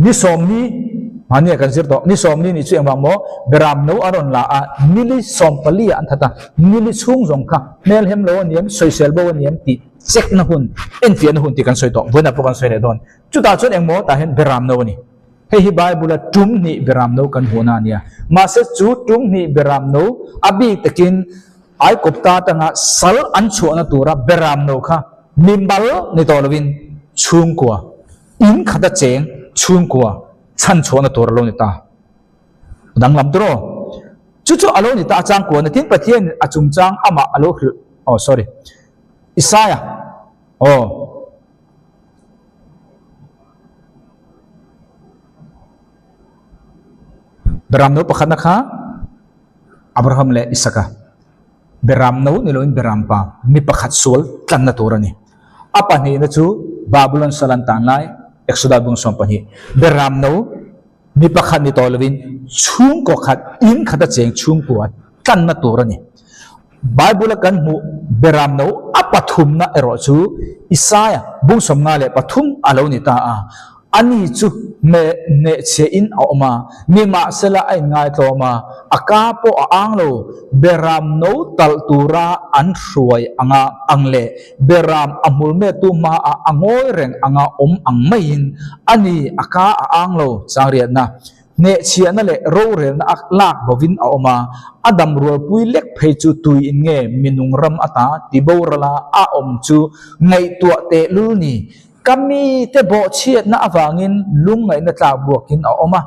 Ni sawmni mahni ah kan zir tawh, ni sawmni nih chu engvang maw beram no a rawn la a, nili sawm pali ah an that a, nili chhung zawng kha hmel hem lo a niam, sawisel bo a niam tih check na hun, enfiahna hun tih kan sawi tawh, vawiinah pawh kan sawi leh dawn. Chutah chuan engmaw tah hian beram no a ni. Hei hi Bible-a tum hnih beram no kan hmuhna a nia. Mahse chu tum hnih beram no a bik takin Aikawpta atanga sal an chhuahna tura beram no kha mimal ni tawh lovin chhungkua, in khata cheng chhungkua chhan chhuahna tur a lo ni ta. Danglam tur aw. Chu chu a lo ni ta a changkua na tin Pathianin a chungchang amah a lo hrilh, oh sorry, Isaiah, aw. Beram no pakhatna kha Abraham leh Isaka beram no ni loin beram pa mi pakhat sual tlanna tur a ni. A pahnihna chu Babylon sal an tan lai Exodus bung 12 beram no mi pakhat ni tawh loin chhungkaw khat in khata cheng chhungkua tlanna tur a ni. Bible-a kan hmuh beram no a pathumna erawh chu Isaia bung 53 a lo ni ta a. Ani chu hnehchhiahin a awm a, nimahsela a inngai tlawm a, a ka pawh a ang lo. Beram no talh tura an hruai anga ang leh beram a hmulmettu hmaah a ngawi reng anga awm ang maiin ani a ka a ang lo. Changriatna. Hnehchhiahna leh rorelna a lak bovin a awm a, a dam rualpui lek phei chu tui in nge minung ram ata ti borala a awm chu ngaihtuah teh lul ni. Ka mite bawhchhiatna avangin lungngaihna tlak buakin a awm a,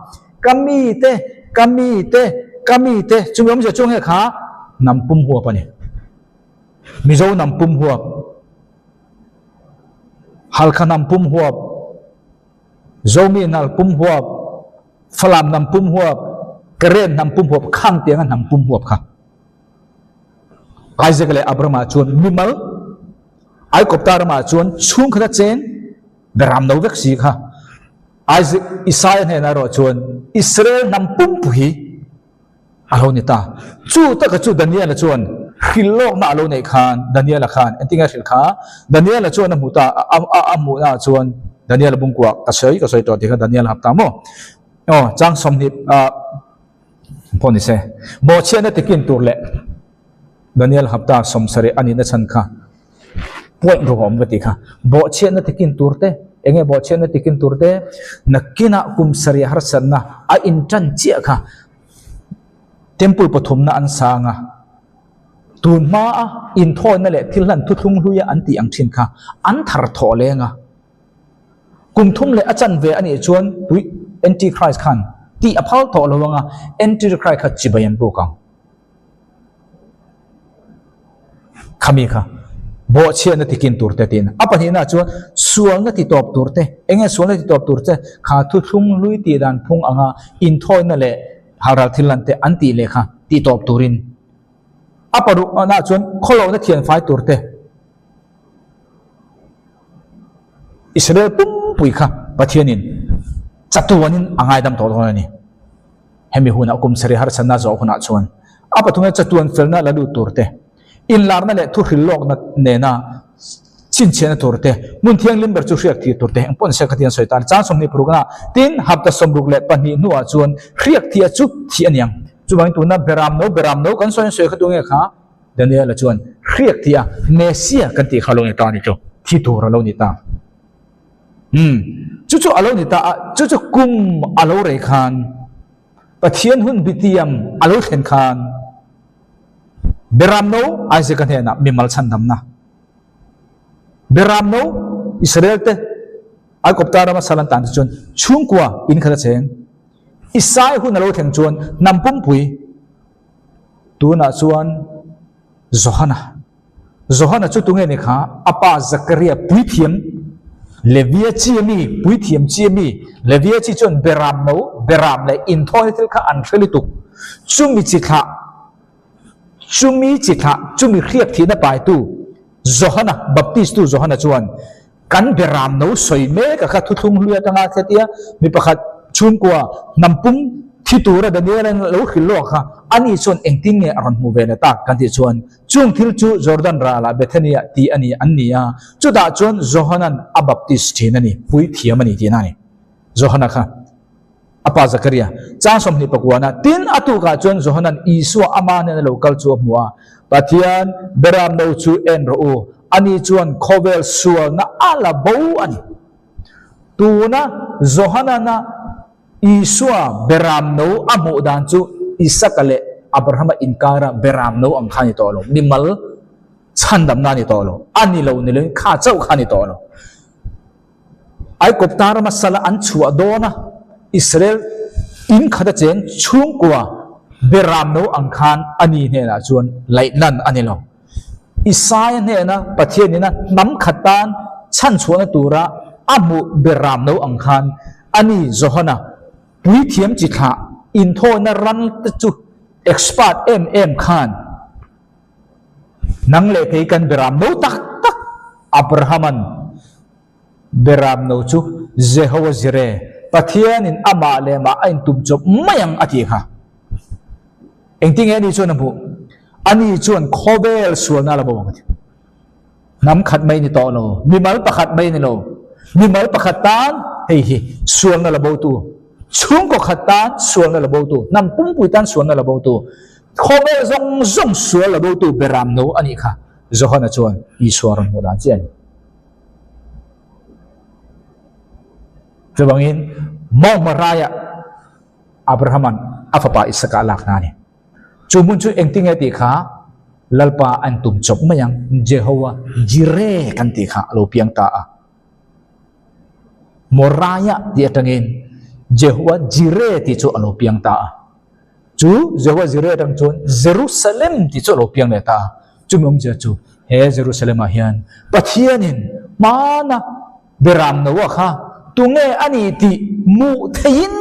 ka mite, ka mite, ka mite, chumi awmzia chu nge kha hnam pum huap a ni. Mizo hnam pum huap, Halkha hnam pum huap, Zomi hnal pum huap, Falam hnam pum huap, Karen hnam pum huap, khang tianga hnam pum huap kha. Isaac leh Abraham ah chuan mimal, Aikawpta ramah chuan chhungkhata cheng beram no vek si kha. Isaac, Isaiah hnenah erawh chuan Israel hnam pumpui A lo ni ta. Chu taka chu Daniela chuan hrilh lawkna a lo neih khan, Daniela khan engtin nge a hrilh kha? Daniela chuan a hmuh ta, a a hmuhna ah chuan Daniela bungkuah ka sawi ka sawi tawh tih kha Daniela hap ta maw? Aw, chang 20 ah pawh ni se. Bawhchhiatna tikin tur leh Daniel hapta 70 a nihna chhan kha point rawh a awm ka tih kha. Bawhchhiatna tikin tur te, eng nge bawhchhiatna tikin tur te? Nakinah kum sarih harsatna a intan chiah kha Temple pathumna an sang a, tun hmaa inthawina leh thil hlan thuthlung hluia an tih ang thin kha an thar thawh leng a. Kum thum leh a chanve a nih chuan tui Antichrist khan tih a phal tawh lo ang a, Antichrist kha chibai an buk ang. Khami kha bawhchhiatna tikin tur te tiin. A pahnihna chuan sualna ti tawp tur te, eng nge sualna ti tawp tur che kha thuthlung hlui tih dan phung anga inthawina leh halral thil lan te an tih leh kha ti tawp turin. A parukna chuan khawlohna thianfai tur te. Israel pumpui kha Pathianin chatuanin a ngaidam tawh dawn a ni. Hemi hunah kum sarih harsatna zawh hunah chuan a pathumna chatuan felna la lut tur te, inlarna leh thuhril lawkna nena chhinchhiahna tur te, hmun thianghlim ber chu hriak thih tur te eng pawh ni se khatiang sawi ta a ni. Chang 26 na tin hapta 62 hnuah chuan hriak thih chu thih a ni ang. Chuvangin tuna beram no beram no kan sawi sawi kha tu nge kha? Daniela chuan hriak thih a Messia kan tih kha a lo ni ta a ni chu, thi tur a lo ni ta. Umm, chu chu a lo ni ta a, chu chu kum a lo rei khan, Pathian hun bitiam a lo thlen khan, Beram no Isaac-a hnenah mimal chhandamna, Beram no Israel te Aikawpta rama sal an tan te chuan chhungkua in khat a cheng. Isai hun a lo thleng chuan hnam pumpui tunah chuan Johana. Johana chu tunge ni kha? A pa Zakaria puithiam, Levia chi a mi, puithiam chi a mi. Levia chi chuan beram no, beram leh inthawina thil kha an hre lutuk. Chumi chi thlah, chumi chi thlah, chumi hriak thihna paitu Johana, Baptistu Johana chuan kan beram no sawi mek a kha thuthlung hlui atanga khetia mi pakhat chhungkua hnam pum thi tura Daniel-a lo hrilh lawk kha ani chuan engtin nge a rawn hmuh ve leh tak kan tih chuan chung thil chu Jordan ralah Bethany-ah tih a ni an ni a, chutah chuan Johanan a baptist thin a ni, puithiam a ni tihna a ni. Johana kha a pa Zakaria chang 29-a tin a tukah chuan Johanan Isua ama hnena lo kal chu a hmu a, Pathian beram no chu en rawh u, ani chuan khawvel sualna a la bo a ni. Tuna Johanana Isua beram no a hmuh dan chu Isaka leh Abrahama inkara beram no ang kha a ni tawh lo, mimal chhandamna a ni tawh lo, a ni lo ni loin kha chauh kha a ni tawh lo. Aikawpta rama sala an chhuah dawn a, Israel in khat a cheng chhungkua beram no ang khan a ni hnenah chuan laih nan a ni lo. Isaia hnena Pathianin a hnam khat tan chhan chhuahna tura a hmuh beram no ang khan a ni Johana puithiam chi thlah inthawina ran te chu expert em em khan Nang leh kei kan beram no tak tak Abrahaman beram no chu Jehovah Jireh, Pathianin amah leh mah a intum chawp mai ang a tih kha. Engtinge ani chuan a hmuh? Ani chuan khawvel sualna a la bo ang a ti. Hnam khat mai ni tawh lo, mimal pakhat mai ni lo, mimal pakhat tan hei hi sualna la botu, chhungkaw khat tan sualna la botu, hnam pumpui tan sualna la botu, khawvel zawng zawng sual la botu beram no a nih kha Johana chuan Isua rawn hmuh dan chiah a ni. Chuvangin Mount Moriah Abrahaman a fapa Isaka a lak hna a ni. Chu hmun chu engtinge tih kha Lalpa an tum chawp mai ang, Jehovah Jireh kan tih kha a lo piang ta a. Moriah tih atangin Jehovah Jireh tih chu a lo piang ta a. Chu Jehovah Jireh atang chuan Jerusalem tih chu a lo piang leh ta a. Chumi awmzia chu he Jerusalem ah hian Pathianin hmana Beram Noah kha tunge a nih tih hmuh theihin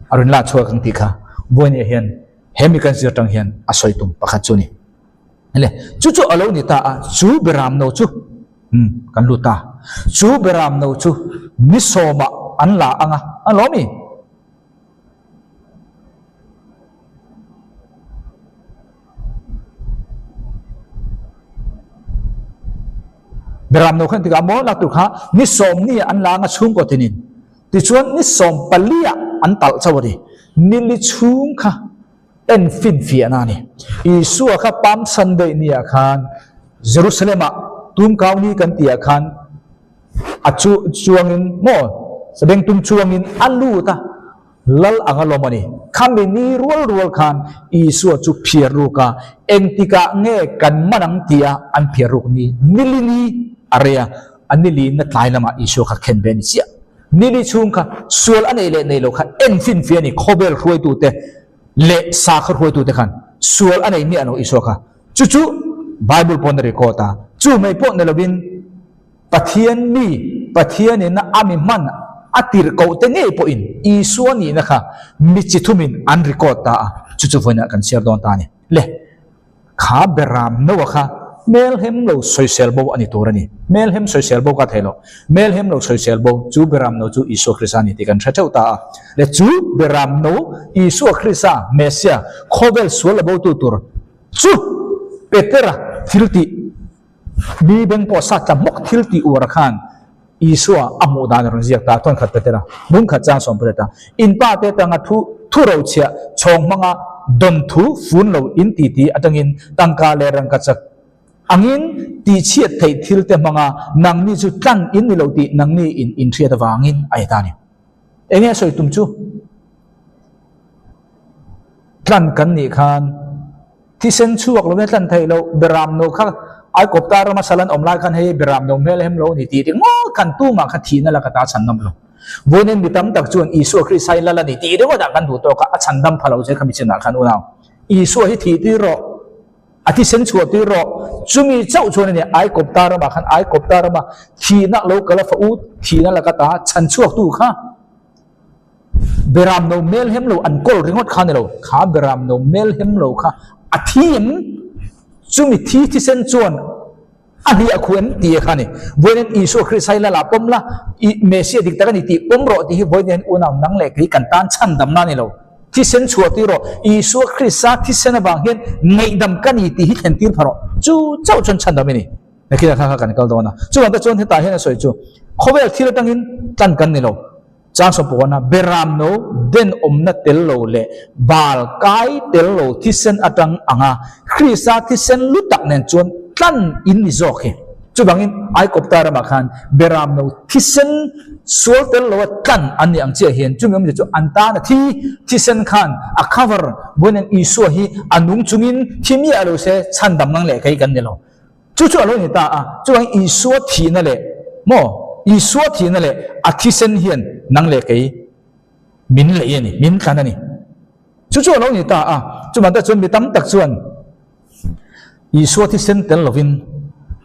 a rawn la chhuak ang tih kha Vawinia hian he mi kan zir tang hian a sawi tum pakhat chu a ni. Le, chu chu a lo ni ta a, chu Beram No chu kan lut ta. Chu Beram No chu ni sawmah an la ang a, a lo mi? Beram no khan tikah maw lak tur kha ni 10 ni an la anga chhungkaw tinin tichuan ni 14 ah an talh chauh a ni. Nili chhung kha en fin fiahna a ni. Isua kha Palm Sunday ni ah khan Jerusalem ah tumkau ni kan tih ah khan a chu chuangin maw sabengtung chuangin a lut a. Lal anga lawm a ni. Khami ni rual rual khan Isua chu phiar ruk a, engtikah nge kan man ang tia an phiar ruk ni nili ni a rei a, a nili na tlai lamah Isua kha khen ve a ni chiah. Nili chhung kha sual a nei leh nei lo kha en finfia a ni, khawvel hruaitute leh sakhaw hruaitute khan sual a nei miah lo Isua kha. Chu chu Bible pawn a record a, chu mai pawh ni lovin, Pathian mi, Pathianin a mi hman a tirh koh te ngei pawhin Isua nihna kha mi chi thumin an record ta a, chu chu vawiinah kan chhiar dawn ta a ni. Le, kha Beram Noah kha hmelhem lo sawisel bo a ni tur a ni. Hmelhem sawisel bo ka thei lo. Hmelhem lo sawisel bo chu Beram No chu Isua Krista a ni tih kan hre theuh ta a. Le, chu Beram No Isua Krista, Messiah, khawvel sual la botu tur chu Petera thil tih Mi beng pawh sat tla hmawk thil tih uar khan Isua a hmuh dan a rawn ziak ta, thawn khat Petera, bung khat chang sawm Petera, in pa te tanga thu thu ro chhiah chhawng hmanga dawn thu fun lo in ti ti atangin tangka leh rangkachak angin tih chhiat theih thil te hmanga nangni chu tlan in ni lo tih nangni in inhriat avangin a ni ta a ni. Enge a sawi tum chu? Tlan kan nih khan Thisen chhuak lo nge tlan theih loh Beram no kha Aikawpta rama sal an awm lai khan hei Beram no hmel hem lo a ni tih ringawt khan tumah kha thihna laka ta a chhan nawm lo. Vawiin mi tam tak chuan Isua Krista hi lal a ni tih ringawtah kan duh tawk a, a chhan dam pha lo che kha mi chinah khan unau Isua hi thih tir rawh. A thisen chhuah tir rawh. Chumi chauh chuan a ni Aikawpta ramah khan Aikawpta rama thihna lo kal a fa u thihna laka ta chhan chhuaktu kha Beram no mel hem lo an kawl ringawt kha ni lo. Kha beram no mel hem lo kha a thi em? Chumi thi thisen chuan a hliah khu em tih kha a ni. Vawiin Isua Krista hi lal ah pawm la, i Messiah dik tak a ni tih pawm rawh tih hi vawiin unau nang leh kei kan tan chhandamna a ni lo. Thisen chhuah tir rawh, Isua Krista thisen avang hian ngaihdam ka ni tih hi thlen tir pha rawh. Chu chauh chuan chhandam i ni. Nakinah kha kha kan kal dawn a. Chuvang te chuan hetah hian a sawi chu khawvel thil atangin tlan kan ni lo. Chang sawm pakua Beram no den awmna tel lo leh bal kai tel lo thisen atang anga Krista thisen lu tak nen chuan tlan in ni zawk hi. Chuvangin Aikawpta ramah khan Beram no thisen sual tel loa tlan an ni ang chiah hian chumi awmzia chu an tan a thi thisen khan a cover vawiin Isua hi a nung chungin thi miah lo se chhandam nang leh kei kan ni lo. Chu chu a lo ni ta a, chuvangin Isua thihna leh maw, Isua thihna leh a thisen hian nang leh kei min lei a ni, min tlan a ni. Chu chu a lo ni ta a, chuvang te chuan mi tam tak chuan Isua thisen tel lovin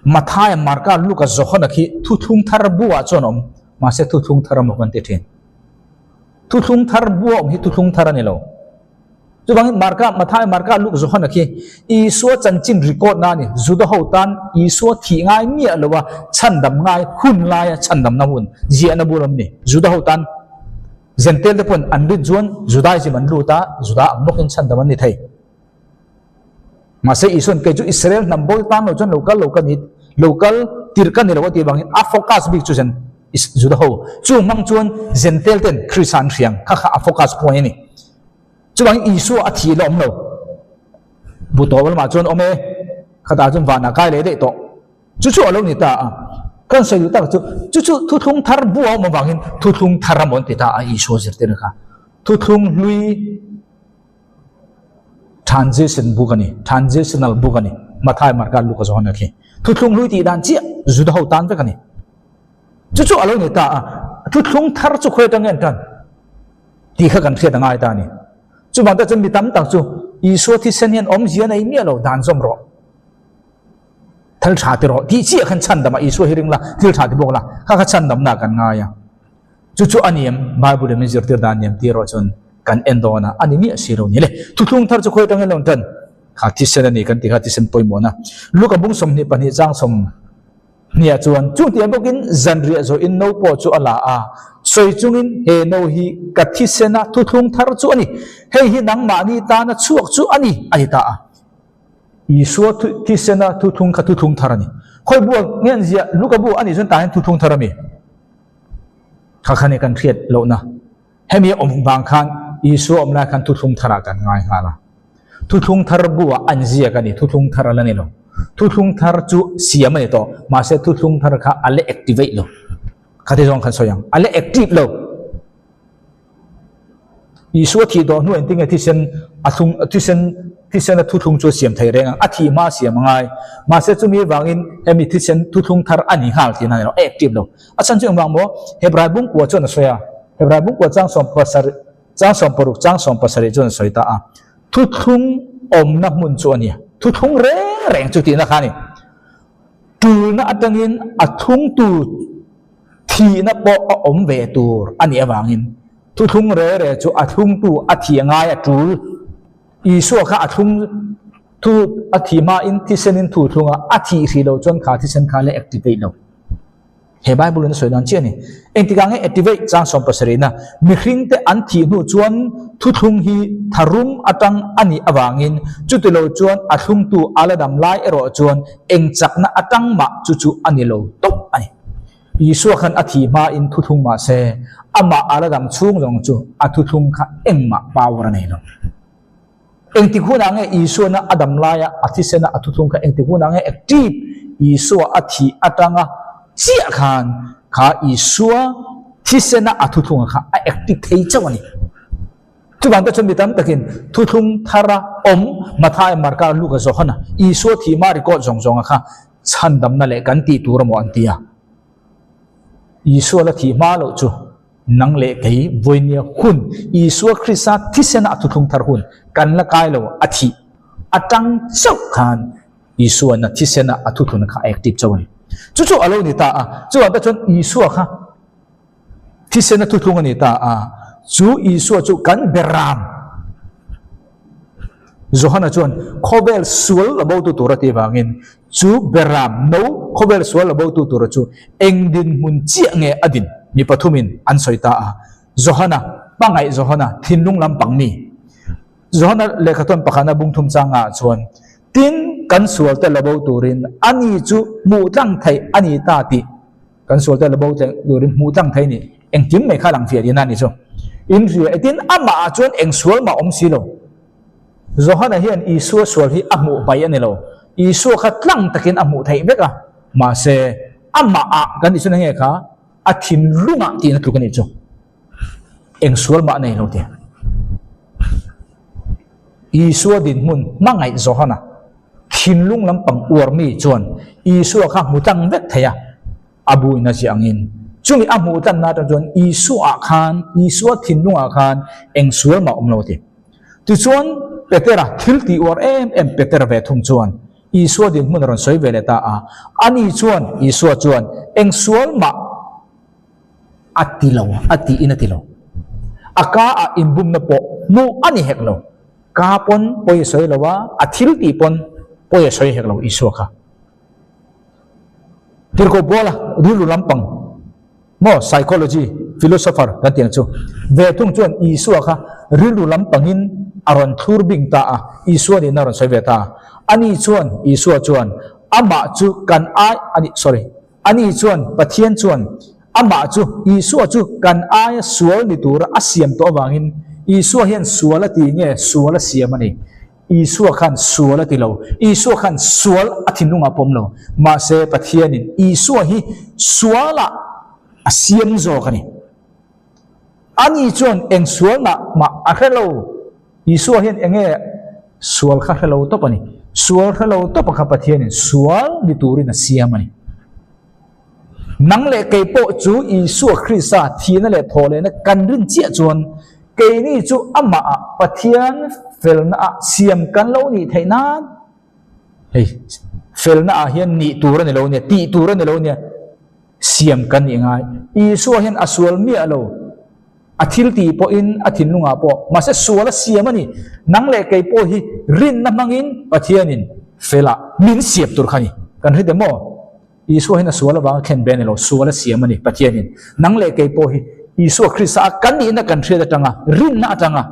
Mathaia, Marka, Luka, Johana khi thuthlung thar buah chuan a awm, mahse thuthlung thar a maw kan ti thin. Thuthlung thar buah awm hi thuthlung thar a ni lo. Chuvangin Marka, Mathai, Marka, Luke, Johana khi Isua chanchin record na a ni. Juda ho tan Isua thih ngai miah lo a, chhandam ngai hun laia chhandamna hun ziahna bul awm ni. Juda ho tan Gentile te pawn an rit chuan Judaism an lut a, Juda ang bawkin chhandam an ni thei. Mahse Isua'n kei chu Israel hnam bawi tan lo chuan lo kal lo ka ni, lo kal tirh ka ni lo a tih avangin a focus bik chu Zen Juda ho. Chu hmang chuan Gentile ten Krista an hriang kha kha a focus point a ni. Chuvangin Isua a thih la awm lo. Bu tawp lamah chuan awm e, khatah chuan vanah kai leh daih tawh. Chu chu a lo ni ta a. Kan sawi duh tak chu, chu chu thuthlung thar bu a awm avangin thuthlung thar a mawn ti ta a Isua zirtirna kha. Thuthlung hlui transition book a ni, transitional book a ni. Mathai, Marka, Luka, Johana khi. Thuthlung hlui tih dan chiah Juda ho tan vek a ni. Chu chu a lo ni ta a. Thuthlung thar chu khawi atang nge an tan? Tih kha kan hriat a ngai ta a ni. Chuvang te chuan mi tam tak chu Isua thisen hian awmzia nei miah lo dan zawm rawh, thil tha ti rawh tih chiah khan chhandam a, Isua hi ring la, thil tha ti bawk la, kha kha chhandamna kan ngai a. Chu chu a ni em? Bible in min zirtir dan ni em tih erawh chuan kan en dawn a, a ni miah si lo ni le. Thuthlung thar chu khawi atangin lo tan? Kha thisen a ni kan ti kha thisen pawimawhna. Luka bung 22 chang sawm Hniah chuan chutiang bawkin zanriah zawhin no pawh chu a la a, sawi chungin he no hi ka thisena thuthlung thar chu a ni, hei hi nangmahni tana chhuak chu a ni, a ti ta a. Isua thisena thuthlung kha thuthlung thar a ni. Khawi bu nge an ziah? Luka bu a nih chuan tah hian thuthlung thar a mi? Kha kha nih kan hriat lohna. Hemi a awm vang khan Isua awm lai khan thuthlung tharah kan ngai nghal a. Thuthlung thar buah an ziak a ni, thuthlung thar a la ni lo. Thuthlung thar chu siam a ni tawh, mahse thuthlung thar kha a la activate lo. Khati zawng khan sawi ang, a la active lo. Isua thih tawh hnuah engtin nge thisen a thlung thisen thisena thuthlung chu a siam thei reng ang, a thih hma a siam a ngai. Mahse chumi avangin hemi thisen thuthlung thar a ni nghal tihna a ni lo, a active lo. A chhan chu engvang maw? Hebrai bungkua chuan a sawi a, Hebrai bungkua chang 17, chang 60, chang 70 chuan a sawi ta a, Thuthlung awmna hmun chu a ni, thuthlung reng reng chu tihna kha a ni. Tulna atangin a thlungtu thihna pawh a awm ve tur a nih avangin thuthlung re re chu a thlungtu a thih ngai a tul. Isua kha a thlung thu a thih hmain thisenin thu thlunga a thih hrih loh chuan kha thisen kha la activate lo. He Bible in a sawi dan chiah a ni. Engtikah nge activate chang 70 na mihring te an thih hnu chuan thuthlung hi tharum atang a nih avangin chuti lo chuan a thlungtu a la dam lai erawh chuan eng chakna atang mah chu chu a ni lo tawp a ni. Isua khan a thih hmain thuthlung mah se amah a la dam chhung zawng chu a thuthlung kha engmah power a nei lo. Engtik hunah nge Isuana a dam laia a thisena a thuthlung kha engtik hunah nge active Isua a thih atanga chiah khan kha Isua thisena a thuthlunga kha a active thei chauh a ni. Chuvang te chuan mi tam takin thuthlung thara awm Mathai, Marka, Luka, Johana Isua thihma record zawng zawnga kha chhandamna leh kan tih tur amaw an ti a. Isua la thih hma loh chu Nang leh kei vawinia hun Isua Krista thisena a thuthlung thar hun kan la kai lo a thih. atang chauh khan Isua'n a thisena a thuthlun kha a active chauh a ni. Chu chu a lo ni ta a, chuvang te chuan Isua kha thisena thuthlung a ni ta a, chu Isua chu kan beram Johana chuan khawvel sual la botu tur a tih vangin chu beram no khawvel sual la botu tura chu eng dinhmun chiah nge a din mi pathumin an sawi ta a. Johana, hmangaih Johana, thinlung lampang mi. Johana lehkhathawn pakhana bungthum changah chuan, Tin, kan sualte la bo turin ani chu hmuh tlang theih a ni ta tih kan sualte la bo turin hmuh tlang theih a ni. Engkim mai kha lang fiah dina a ni chu. In hria e, tin, amah ah chuan eng sual mah awm si lo. Johana hian Isua sual hi a hmuh hmai a ni lo. Isua kha tlang takin a hmuh theih vek a, mahse, amah ah kan tih chuan enge kha a thinlungah tihna tluk a nih chu. Eng sual mah nei lo tih. Isua dinhmun hmangaih Johana thinlung lampang uar mi chuan Isua kha hmu tlang vek thei a, a buina ziah angin. Chumi a hmuh tlanna atang chuan Isua ah khan, Isua thinlungah khan eng sual mah awm lo tih. Tichuan Petera thil tih uar em em Petera ve thung chuan Isua dinhmun a rawn sawi ve leh ta a, ani chuan Isua chuan eng sual mah A ti lo, a tiin a ti lo. A ka ah inbumna pawh hmuh a ni hek lo. Ka pawn pawi a sawi lo a, a thil tih pawn pawi a sawi hek lo Isua kha. Tirhkoh Paula rilru lampang maw psychology philosopher kan tih ang chu ve thung chuan Isua kha rilru lampangin a rawn thlur bing ta a, Isua nihna a rawn sawi ve ta a. Ani chuan Isua chuan amah chu kan ai a ni sorry. Ani chuan, Pathian chuan Amah chu, Isua chu kan aia sual ni tura a siam tawh avangin, Isua hian sual a ti nge sual a siam a ni? Isua khan sual a ti lo. Isua khan sual a thinlungah pawm lo. Mahse, Pathianin Isua hi sualah a siam zawk a ni. Ani chuan eng sualnah mah a hre lo. Isua hian eng nge sual kha hre lo tawp a ni. Sual hre lo tawpa kha Pathianin sual ni turin a siam a ni. Nang leh kei pawh chu Isua Krista thihna leh thawhlehna kan rin chiah chuan keini chu amahah Pathian felnaah siam kan lo nih theih nan hei felnaah hian nih tur a ni lo nia, tih tur a ni lo nia. Siam kan nih ngai. Isua hian a sual miah lo. A thil tih pawhin a thinlungah pawh. Mahse sual a siam a ni. Nang leh kei pawh hi rinna hmangin Pathianin felah min siam tur kha a ni. Kan hre teh maw? Isua hian a sual avanga khen ve a ni lo. Sual a siam a ni Pathianin. Nang leh kei pawh hi Isua Krista a kan nihna kan hriat atanga, rinna atanga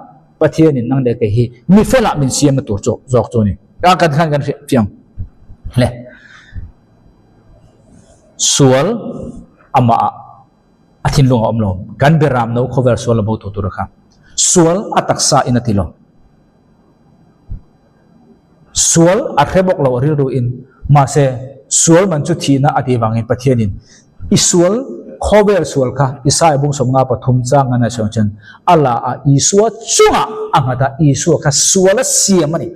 Pathianin nang leh kei hi mi felah min siamna tur zawk chu a ni. Kan khan kan hriat chiang hle. Sual amah ah a thinlung a awm lo. Kan beram no khawvel sual a bo tu tur a kha. Sual a taksa in a ti lo. Sual a hre bawk lo a rilru in. Mahse, sual man chu thihna a tih vangin Pathianin i sual khawvel sual kha Isaiah bung 53 chang an a sawi chuan a la a Isua chungah a nghat a, Isua kha sual a siam a ni.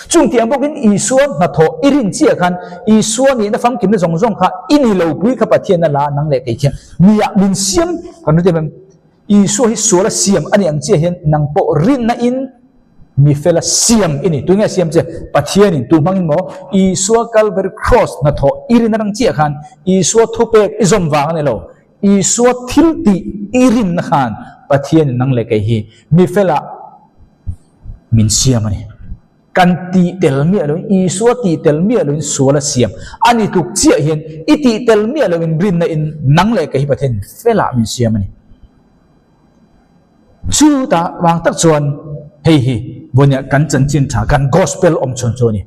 Chung tiang bawkin Isua hnathawh i rin chiah khan Isua nihna famkimna zawng zawng kha i ni lo pui kha Pathian a la nang leh kei khian nia min siam kan ru em em. Isua hi sual a siam a ni ang chiah hian nang pawh rinna in mi fel a siam i ni. Tunge a siam che? Pathianin tu hmangin maw Isua Calvary Cross hnathawh i rin atang chiah khan Isua thupek i zawm vang a ni lo. Isua thil tih i rinna khan Pathianin nang leh kei hi mi fela min siam a ni. Kan tih tel miah loin, Isua tih tel miah loin sual a siam a ni tluk chiah hian i tih tel miah loin rinna in nang leh kei hi Pathian felah min siam a ni. Chutah vang tak chuan hei hi vawinia kan chanchin tha, kan gospel awm chhun chu a ni.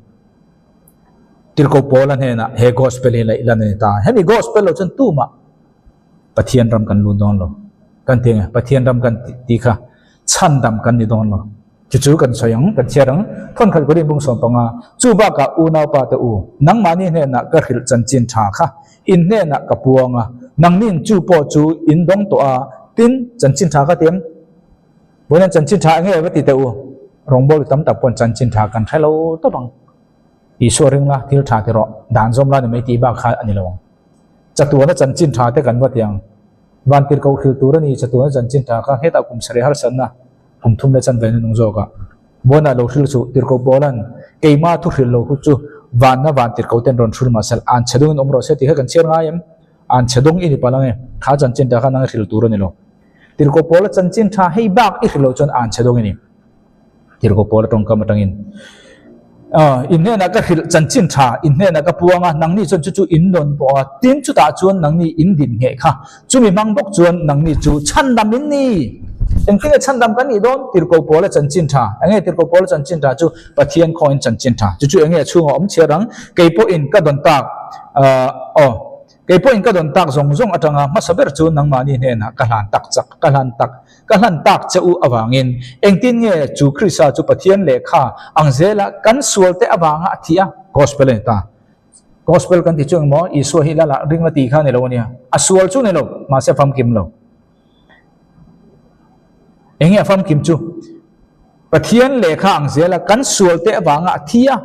Tirhkoh Paula hnenah he gospel hi laih lan a ni ta. Hemi gospel lo chuan tumah Pathian ram kan lut dawn lo. Kan ti nge, Pathian ram kan tih kha chhandam kan ni dawn lo. Chu chu kan sawi ang, kan chhiar ang. Thawnkhat Korin bung 15, Chu bakah unaupa te u, nangmahni hnenah ka hrilh chanchin tha kha in hnenah ka puang a, nangnin chu pawh chu in dawng tawh a, tin, chanchin tha kha tiam. Vawiin chanchin tha enge va ti teh u, rawngbawltu tam tak pawn chanchin tha kan hre lo tawp ang. Isua ring la, thil tha ti rawh, dan zawm la ni mai tih bak kha a ni lo ang. Chatuana chanchin tha te kan va ti ang. Vantir ko hril tur a ni, chatuana chanchin tha kha hetah kum sarih harsatna kum thum leh chanve nunung zawk ah. Vawiinah lo hril suh, tirhkoh Paulan. Keima thu hrilh lo khu chu vanna van tirhko ten rawn hrul mahse an chhe dawngin awm rawh se tih kha kan chhiar ngai em? An chhe dawng i ni palh ange, kha chanchin tha kha nang i hrilh tur a ni lo. Tirhko pawla chanchin tha hei bak i hrilh loh chuan an chhe dawng i ni. Tirhko pawla tawngkam atangin in hnenah ka hrilh chanchin tha in hnenah ka puang a, nangni chuan chu chu in rawn pawh a, tin chutah chuan nangni in din ngheh kha. Chumi hmang bawk chuan nangni chu chhandam in ni. Engtin nge chhandam kan nih dawn? Tirhko pawla chanchin tha. Enge tirhko pawla chanchin tha chu? Pathian khawngin chanchin tha. Chu chu enge a chhungah awm chhiar ang? Kei pawhin ka dawn tak aw. Kei pawhin ka dawn tak zawng zawng atanga hmasa ber chu nangmahni hnenah ka hlan tak chak, ka hlan tak, ka hlan tak che u avangin engtin nge chu Krista chu Pathian lehkha ang zela kan sualte avanga a thih a? Gospel a ni ta. Gospel kan ti chu engmaw Isua hi lala ring la tih kha a ni lo a nia. A sual chu ni lo, mahse a famkim lo. Enge a famkim chu? Pathian lehkha ang zela kan sual te avanga a thi a,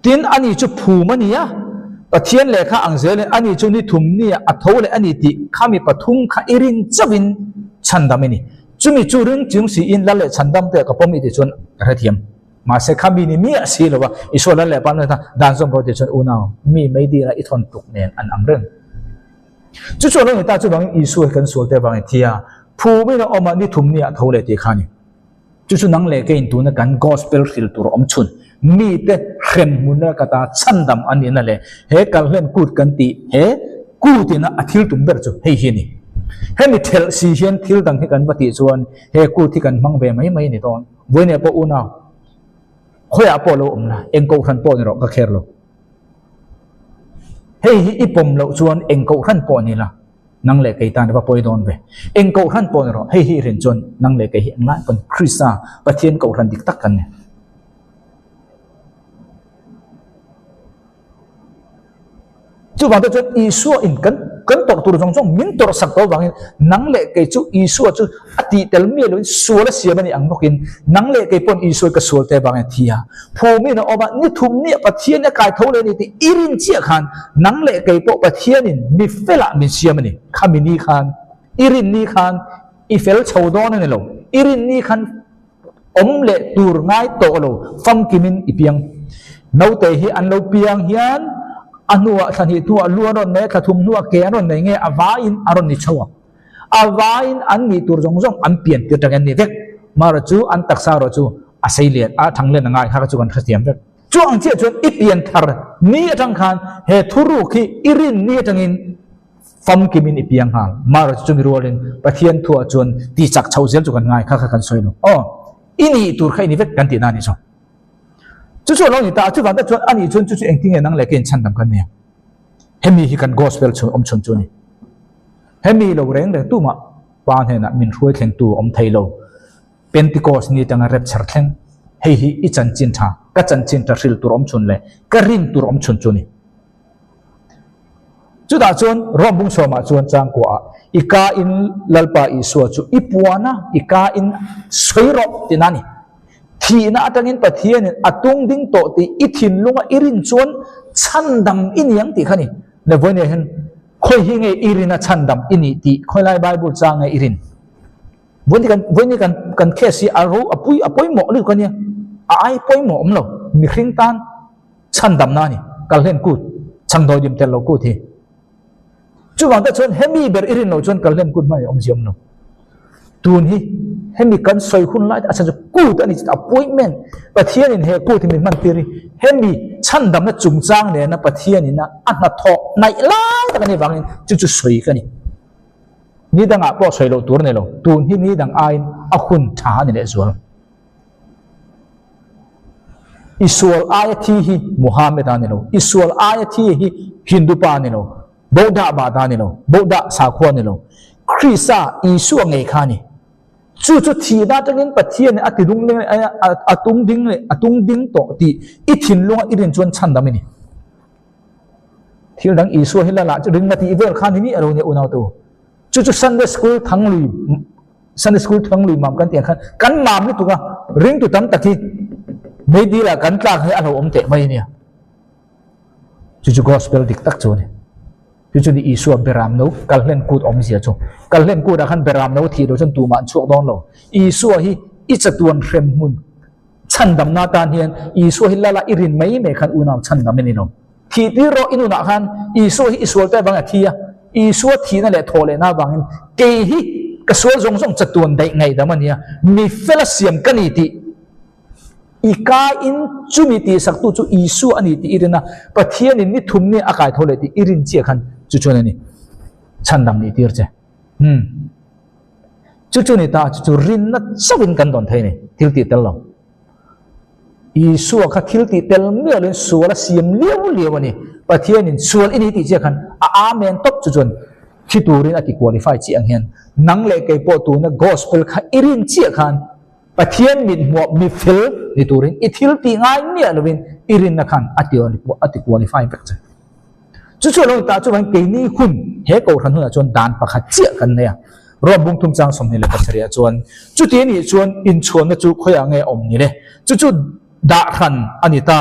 tin ani chu phum a ni a, Pathian lehkha ang zelin ani chu ni thum nia a tho leh a ni tih khami pathum kha i ring chauhin chhandam i ni. Chumi chu ring chung siin lal leh chhandam te ka pawm i tih chuan ka hrethiam. Mahse kha mi ni miah si lo a, Isua lal leh pa hnuai kha dan zawm rawh tih chuan unau mi mei dila i thawn tuk nen an ang reng. Chu chu a lo ni ta chuvangin Isua hi kan sual te avangin thi a, phumin a awm a, ni thum ni ah tho leh tih kha a ni. Chu chu nang leh keiin tuna kan gospel hril tur awm chhun, mite hrem hmunna ka ta chhandam a nihna leh he kalhlen kut kan tih he kutina a thil tum ber chu hei hi a ni. Hemi thelh si hian thil dang hi kan va tih chuan he kut hi kan hmang ve mai mai a ni dawn. Vawinia pawh unau, khawiah pawh lo awm la, eng kohhran pawh ni rawh ka kher lo. Hei hi i pawm loh chuan eng kohhran pawh ni la, nang leh kei tan va pawi dawn ve. Eng kohhran pawh ni rawh, hei hi i rin chuan nang leh kei hi englai pawn Krista Pathian kohhran dik tak kan ni. Chuvang te chuan Isua in kan kan tawrh tur zawng zawng min tawrh sak tawh avangin nang leh kei chu Isua chu a tih tel miah loin sual a siam a nih ang bawkin nang leh kei pawn Isua ka sual te avangin a thi a. Phumin a awm a, ni thum nia Pathian a kai tho leh a ni tih i rin chiah khan nang leh kei pawh Pathianin mi felah min siam a ni. Khami ni khan i rin ni khan i fel chho dawn a ni lo. I rin ni khan awm leh tur ngai tawh lo famkimin i piang. Naute hi an lo piang hian a hnuah thla hnih hnuah lu an rawn nei a, thla thum hnuah ke an rawn nei nge a vaiin a rawn ni chho ang. A vaiin an nih tur zawng zawng an pian tir tang an ni vek. Marawh chu an taksa erawh chu a sei lian a thang lian a ngai kha kha chu kan hrethiam vek. Chu ang chiah chuan i pian thar ni atang khan he thuruk hi i rin ni atangin Famkimin i piang nghal. Mara chu chumi rualin Pathian thuah chuan ti chak chho zel chu kan ngai kha kha kan sawi lo. Aw, i nih tur kha i ni vek kan tihna a nih chu. Chu chu a lo ni ta a, chuvang tak chuan a nih chuan chu chu engtin nge nang leh keiin chhandam kan nia. Hemi hi kan gospel chhun awm chhun chu a ni. Hemi lo reng reng tumah Pa hnenah min hruai thlengtu a awm thei lo. Pentecost ni atanga rapture thleng, hei hi i chanchin tha, ka chanchin tha hril tur awm chhun leh ka rin tur awm chhun chu a ni. Chutah chuan Rom bungchhuamah chuan changkuaah i ka in Lalpa Isua chu i puan a, i ka in sawi rawh tina a ni. Thihna atangin Pathianin a tung ding tawh tih i thinlunga i rin chuan chhandam i ni ang tih kha ni. Le vawinia hian khawi hi nge i rin a chhandam i nih tih khawilai Bible chang nge i rin? Vawinia kan vawinia kan kan case hi a ro a pui a pawimawh lutuk a nia. A ai pawimawh awm lo mihring tan. Chhandamna a ni, Kalhlen kut, chhangdawi dim tel lo kut hi. Chuvang te chuan hemi ber i rin loh chuan Kalhlen kut hmai a awmzia awm lo. Tun hi hemi kan sawi hun lai a chhan chu kut a ni, appointment, Pathianin he kut hi min hman tir hi hemi chhandamna chungchang nena Pathianin a hnathawh hnaih lai tak a nih vangin chu chu sawi ka ni. Ni dangah pawh sawi loh tur a ni lo, tun hi ni dang aiin a hun tha a ni lehzual. I sual aia thi hi Muhammad a ni lo, i sual aia thi hi Hindu pa a ni lo, Buddha ba ta a ni lo, Buddha sakhua a ni lo, Krista Isua ngei kha a ni. Chu chu thihna atangin Pathian a ti dung leh a tung ding leh a tung ding tawh tih i thinlunga i rin chuan chhandam i ni. Thil dang Isua hi la lah chu ring a tih vel kha ni miah lo nia unau tu. Chu chu Sunday School Thanglui Sunday School Thanglui mam kan tih ang khan kan mam lutuk a, ringtu tam tak hi meidil ah kan tlak hi a lo awm teh mai a nia. Chu chu Gospel dik tak chu a ni. Chu chu ni Isua beram no kalhlen kut awmzia chu. Kalhlen kut ah khan beram no thih loh chuan tumah an chhuak dawn lo. Isua hi i chatuan hrem hmun. Chhandamna tan hian Isua hi lala i rin mai mai khan unau chhandam i ni lo. Thih tir rawh i nunah khan Isua hi i sual te avangin a thi a, Isua thihna leh thawh lehna avangin kei hi ka sual zawng zawng chatuan daih ngaihdam a nia, mi fela siam ka ni tih i kaiin chumi tihsaktu chu Isua a ni tih i rin a, Pathianin ni thum nia a kai tho leh tih i rin chiah khan chu chuan a ni chhandam nih tir che. Hmm. Chu chu ni ta, chu chu rinna chauhin kan dawn thei a ni, thil tih tel lo. Isua kha thil tih tel miah loin sual a siam liau liau a ni. Pathianin sual i ni tih chiah khan a amen tawp chu chuan thi turin a ti qualify chiah ang hian nang leh kei pawh tuna gospel kha i rin chiah khan Pathian mithmuah mi fel ni turin i thil tih ngai miah loin i rinna khan a ti a ti qualify vek che. Chu chu a lo ni ta chuan keini hun he kohhran hunah chuan dan pakhat chiah kan nei a. Rom bung thum chang 27 ah chuan chuti a nih chuan inchhuanna chu khawiah nge awm ni le? Chu chu dah hran a ni ta.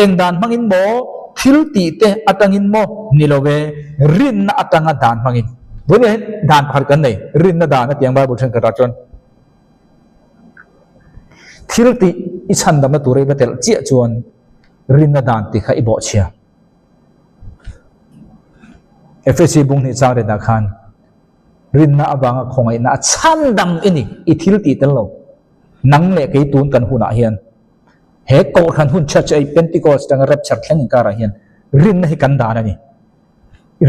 Eng dan hmangin maw? Thil tih te atangin maw? Ni lo ve, rinna atanga dan hmangin. Vawiin hian dan pakhat kan nei, rinna dan a tiang Bible thenkhatah chuan thil tih i chhandamna tura i va telh chiah chuan rinna dan tih kha i bawhchhia. Efesi bung hnih chang rinah khan rinna avanga khawngaihna a chhandam i ni, i thil tih tel lo. Nang leh kei tun kan hunah hian he Kohhran hun church ei Pentecost atanga rapture thleng inkarah hian rinna hi kan dan a ni.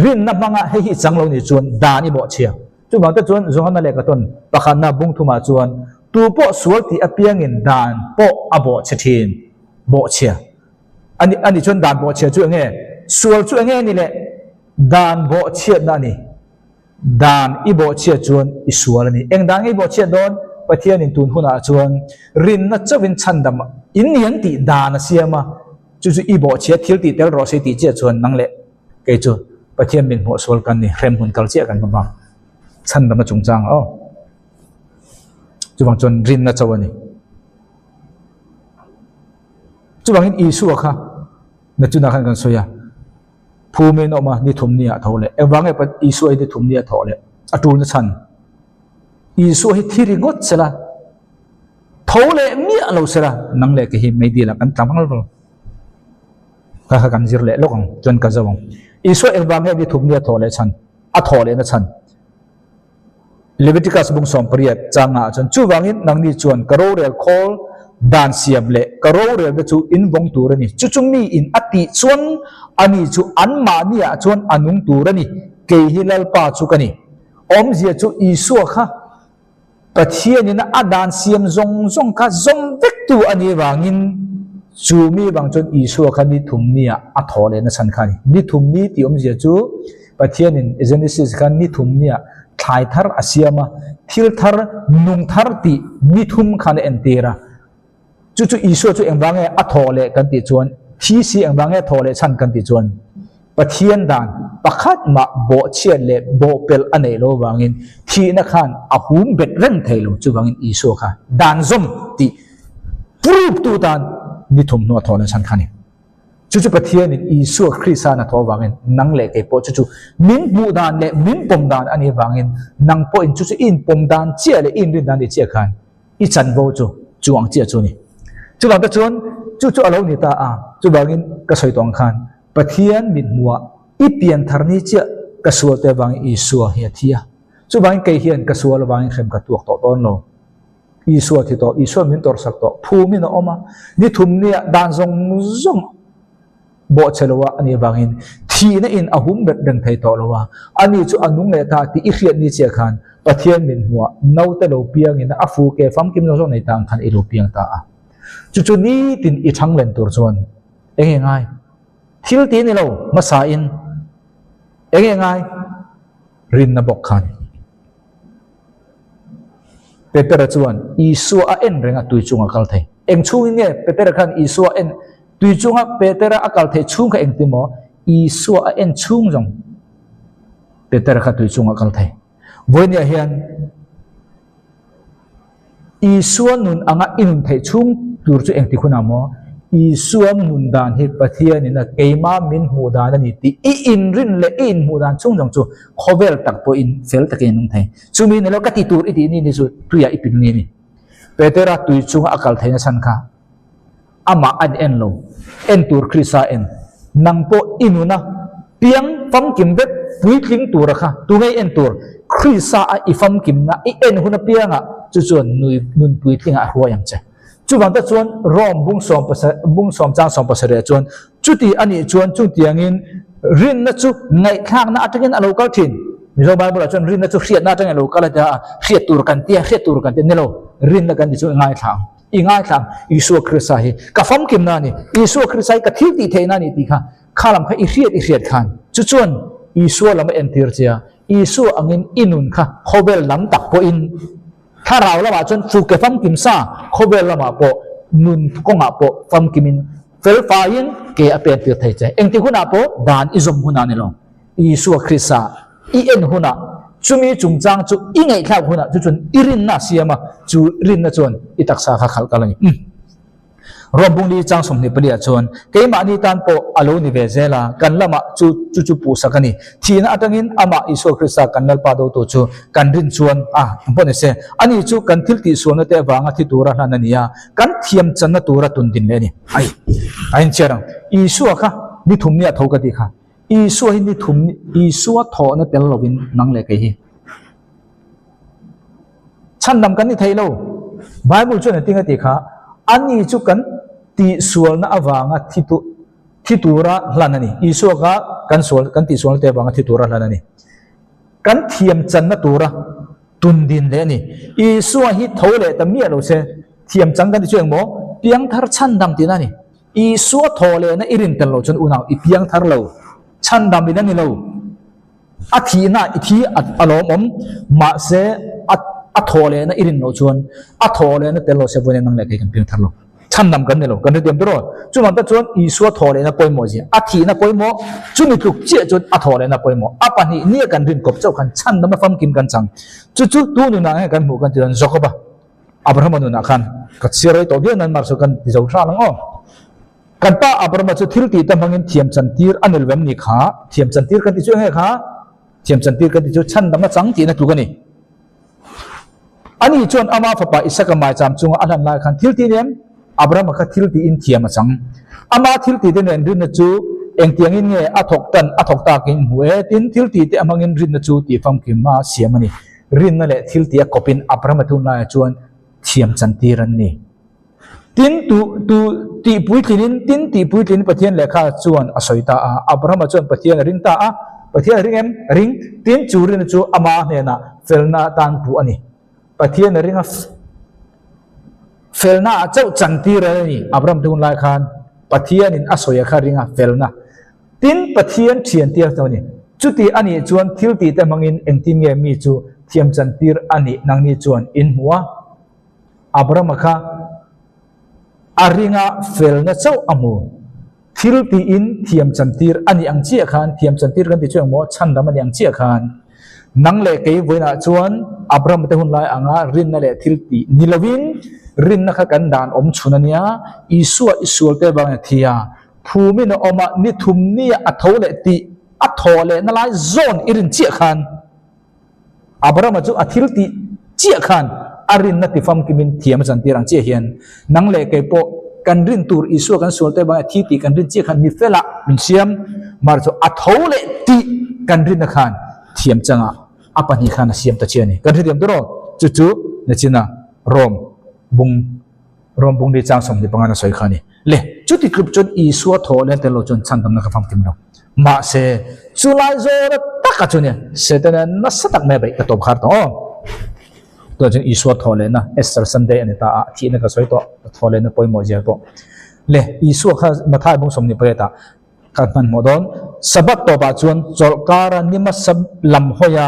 Rinna hmanga hei hi chang lo ni chuan dan i bawhchhia. Chuvang te chuan Johana lehkha tawn pakhatna bung thumah chuan tu pawh sual tih apiangin dan pawh a bawhchhe thin, bawhchhia. Ani ani chuan dan bawhchhia chu enge? Sual chu enge ni le? Dan bawhchhiatna a ni. Dan i bawhchhiat chuan i sual a ni. Eng dan nge i bawhchhiat dawn? Pathianin tun hunah chuan rinna chauhin chhandam in ni an tih dan a siam a, chu chu i bawhchhiat thil tih tel rawh se tih chiah chuan nang leh kei chu Pathian min hmuh sual kan ni, hremhmun kal chiah kan hmabak. Chhandamna chungchang aw. Chuvang chuan rinna chauh a ni. Chuvangin Isua kha nachunah khan kan sawi a, Phumin a awm a, ni thum ni ah tho leh. Engvang nge Isua hi ni thum ni ah tho leh? A tulna chhan. Isua hi thi ringawt sela, tho leh miah lo sela, nang leh kei hi meidil ah kan tla hmang lo. Kha kha kan zir leh lawk ang, chuan ka zo ang. Isua engvang nge ni thum ni a tho leh chhan? A tho lehna chhan. Leviticus bung 18 changah chuan chuvangin nangni chuan ka rorel khawl dan siam leh ka rorelna chu in vawng tur a ni. Chu chu mi in a tih chuan ani chu anmahniah chuan a nung tur a ni. Kei hi Lalpa chu ka ni. Awmzia chu Isua kha Pathianin a dan siam zawng zawng kha zawm vektu a nih vangin chu mi vang chuan Isua kha ni thum niah a thawh lehna chhan kha a ni. Ni thum ni tih awmzia chu Pathianin Genesis khan ni thum nia thlai thar a siam a, thil thar, nung thar tih ni thum khan a entir a. Chu chu Isua chu engvang nge a thawh leh kan tih chuan, thi si engvang nge a thawh leh chhan kan tih chuan, Pathian dan pakhat mah bawhchhiat leh bawhpelh a neih lo vangin thihna khan a hum bet reng thei lo. Chuvangin Isua kha dan zawm tih proof tu tan ni thum hnuah thawh leh chhan kha a ni. Chu chu Pathianin Isua Krista hnathawh avangin nang leh kei pawh chu chu min hmuh dan leh min pawm dan a nih avangin nang pawhin chu chu i inpawm dan chiah leh i inrin dan ni chiah khan i chanvo chu chu ang chiah chu a ni. Chuvang te chuan chu chu a lo ni ta a, chuvangin ka sawi tawh ang khan Pathian mithmuhah i pian thar ni chiah ka sual te avangin Isua hi a thi a, chuvangin kei hian ka sual avangin hrem ka tuak tawh dawn lo. Isua thi tawh, Isua min tawrhsak tawh, phumin a awm a, ni thum nia dan zawng zawng bawhchhe lo a a nih avangin thihna in a hum bet reng thei tawh lo a, ani chu a nung leh ta tih i hriat ni chiah khan Pathian min hmuah naute lo piangin a fu ke famkim zawng zawng nei ta ang khan i lo piang ta a. Chu chu nitin i chhang len tur chuan eng nge ngai? Thil ti ni lo hmasa in eng nge ngai? Rinna bawk khan. Petera chuan Isua a en reng a tui chunga kal thei. Eng chhungin nge Petera khan Isua en tui chunga Petera a kal theih chhung kha engti maw? Isua a en chhung zawng Petera kha tui chunga kal thei. Vawinia hian Isua nun anga i nun theih chhung tur chu engti hunah maw? Isua nun dan hi Pathianin a keimah min hmuh dan a ni tih i inrin leh i inhmuh dan chhung zawng chu khawvel tak pawhin fel takin a nung thei. Chumi ni lo ka ti tur i tih ni ni chu tuiah i pin nge ni? Petera tui chunga a kal theihna chhan kha. Amah a en lo. En tur Krista en. Nang pawh i nuna piang famkim vek puitling tura kha tu ngei en tur Krista a i famkimna i en hun apiangah chu chuan nui nun puitlingah a hruai ang che. Chuvang tak chuan Rome bung sawm bung sawm chang sawm pasarih ah chuan chuti a nih chuan chutiangin rinna chu ngaihthlakna atangin a lo kal thin. Mizo Bible ah chuan rinna chu hriatna atangin a lo kal a tia a, hriat tur kan tia, hriat tur kan tia ni lo, rinna kan ti chu i ngaithla ang. I ngaithla ang, Isua Krista hi ka famkimna a ni, Isua Krista hi ka thil tih theihna a ni tih kha, kha lam kha i hriat i hriat khan chu chuan Isua lam a entir che a, Isua angin i nun kha khawvel lam tak pawhin Thlarau lamah chuan fuke famkim sa, khawvel lamah pawh nun kawngah pawh famkimin fel faiin ke a pen tir thei che. Engti hunah pawh dan i zawm hunah ni lo, Isua Krista i en hunah, chumi chungchang chu i ngaihthlak hunah chu chuan i rinna a siam a, chu rinna chuan i taksa kha khalh kal a ni. Ruambungli chang 24 ah chuan keimahni tan pawh a lo ni ve zel a, kan lamah chu chu chu puhsak a ni. Thihna atangin amah Isua Krista kan Lalpa dotu chu kan rin chuan a, ang pawh ni se, ani chu kan thil tihsualna te avanga thi tura hlan a ni a, kan thiam channa tura tun din leh a ni. Ai, a inchhiar ang. Isua kha ni thum nia tho ka tih kha. Isua hi ni thum, Isua thawhna tel lovin nang leh kei hi. Chhandam kan ni thei lo. Bible chuan engtin a tih kha, Ani chu kan tihsualna avanga thi tu thi tura hlan a ni. Isua kha kan sual kan tihsualna te avanga thi tura hlan a ni. Kan thiam channa tura tun din leh a ni. Isua hi tho leh ta miah lo se, thiam chang kan ti chu engmaw? Piangthar chhandam tihna a ni. Isua thaw lehna i rin tel lo chuan unau i piangthar lo, chhandam in a ni lo. A thihna i thi a lawmawm, mahse a a thaw lehna i rin loh chuan a thaw lehna tel lo se vawiin nang leh kei kan piang thar lo. Chhandam kan ni lo, kan hrethiam tur aw. Chuvang tak chuan Isua thaw lehna pawimawh zia, a thihna pawimawh, chumi tluk chiah chuan a thaw lehna pawimawh. A pahnih nia kan rin kawp chauh khan chhandamna famkim kan chang. Chu chu tu nunah nge kan hmuh kan ti chuan Jakoba, Abrahama nunah khan ka chhiar rei tawh viau nan mar chu kan ti zo hran ang aw. Kan pa Abrahama chu thil tih te hmangin thiam chantir a nil vem ni kha, thiam chantir kan ti chu enge kha? Thiam chantir kan ti chu chhandam a chang tihna tluk a ni. Ani chuan ama fapa Isaka maicham chunga a hlan lai khan thil tih nen Abrahama kha thil tiin thiam a chang. Ama thil tih te nen rinna chu engtiangin nge a thawk tan a thawk takin hmu e, tin thil tih te a hmangin rinna chu tih famkim a siam a ni. Rinna leh thil tih a kawpin Abrahama tunlaiah chuan thiam chantir an ni. Tin, tu, tu tih puitlinin, tin tih puitlinin Pathian lehkha chuan a sawi ta a. Abrahama chuan Pathian a ring ta a. Pathian a ring em? Ring. Tin, chu rinna chu ama hnenah felna atan puh a ni. Pathian a ring a, felna ah chauh chantir a ni. Abraham te hun lai khan Pathianin a sawi a kha ring a, felna. Tin, Pathian thian tir a ni. Chuti a nih chuan thil tih te hmangin engtin nge mi chu thiam chantir a nih nangni chuan in hmu a? Abrahama kha a ringa felna chauh a hmu. Thil tiin thiam chantir a nih ang chiah khan, thiam chantir kan ti chu engmaw, chhandam a nih ang chiah khan, nang leh kei vawiinah chuan Abrahama te hun lai anga rinna leh thil tih ni lovin rinna kha kan dan awm chhun a nia, Isua i sualte avangin a thi a, phumin a awm a, ni thum nia a tho leh tih a thawh lehna lai zawn i rin chiah khan, Abrahama chu a thil tih chiah khan a rinna ti famkimin thiam a chantir ang chiah hian nang leh kei pawh kan rin tur Isua kan sual te bangah thi tih kan rin chiah khan mi felah min siam mar chu a tho leh tih kan rinna khan thiam changah a pahnih khan a siam ta chiah a ni. Kan hrethiam tur aw chu chu nachina Rome bung Rome bung ni chang 25 na sawi kha a ni. Le, chuti tlup chuan Isua thaw leh tel lo chuan chhandamna ka famkim lo. Mahse, chu lai zawra taka chu nia, Setana nasa tak mai a beih ka tawp khar tawh aw. Tunah chuan Isua thaw lehna Easter Sunday a ni ta a, thihna ka sawi tawh, thaw lehna pawimawh zia pawh. Le, Isua kha Mathai bung 28 ah Ka hmanhmawh dawn. Sabbath tawpah chuan chawlhkara nima lam hawia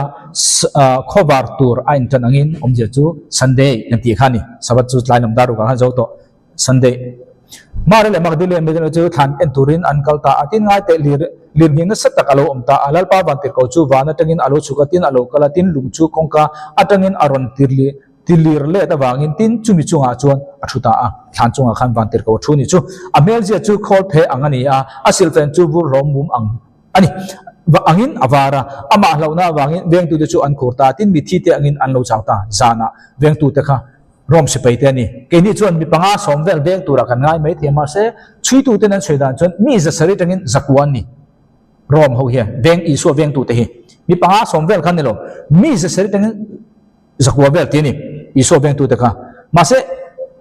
khawvar tur a intan angin awmzia chu Sunday kan tih kha a ni. Sabbath chu tlai lam dar rukah khan zo tawh Sunday. Mary leh Magdalene Mary chu thlan en turin an kal ta a, tin ngai teh lir lirnghing nasa tak a lo awm ta a. Lalpa vantirhko chu van atangin a lo chhuk a, tin a lo kal a, tin lung chu kawngka atangin a rawn tir Ti lir let avangin tin chumi chungah chuan a thu ta a, thlan chungah khan vantirhko a thu ni chu. A hmelzia chu khawl phe ang a ni a, a silhfen chu vur hlawm mum ang a ni. Va angin a var a, amah hlauhna avangin vengtute chu an khur ta a, tin mitthi te angin an lo chau ta. Zanah vengtute kha. Rom sipai te a ni. Keini chuan mi panga sawm vel veng turah kan ngai mai thei a, mahse chhuituten an sawi dan chuan mi 700 atangin 900 an ni. Rom ho hian veng Isua vengtute hi mi panga sawm vel kha an ni lo, mi 700 atangin 900 vel tih a ni Isua vengtute kha. Mahse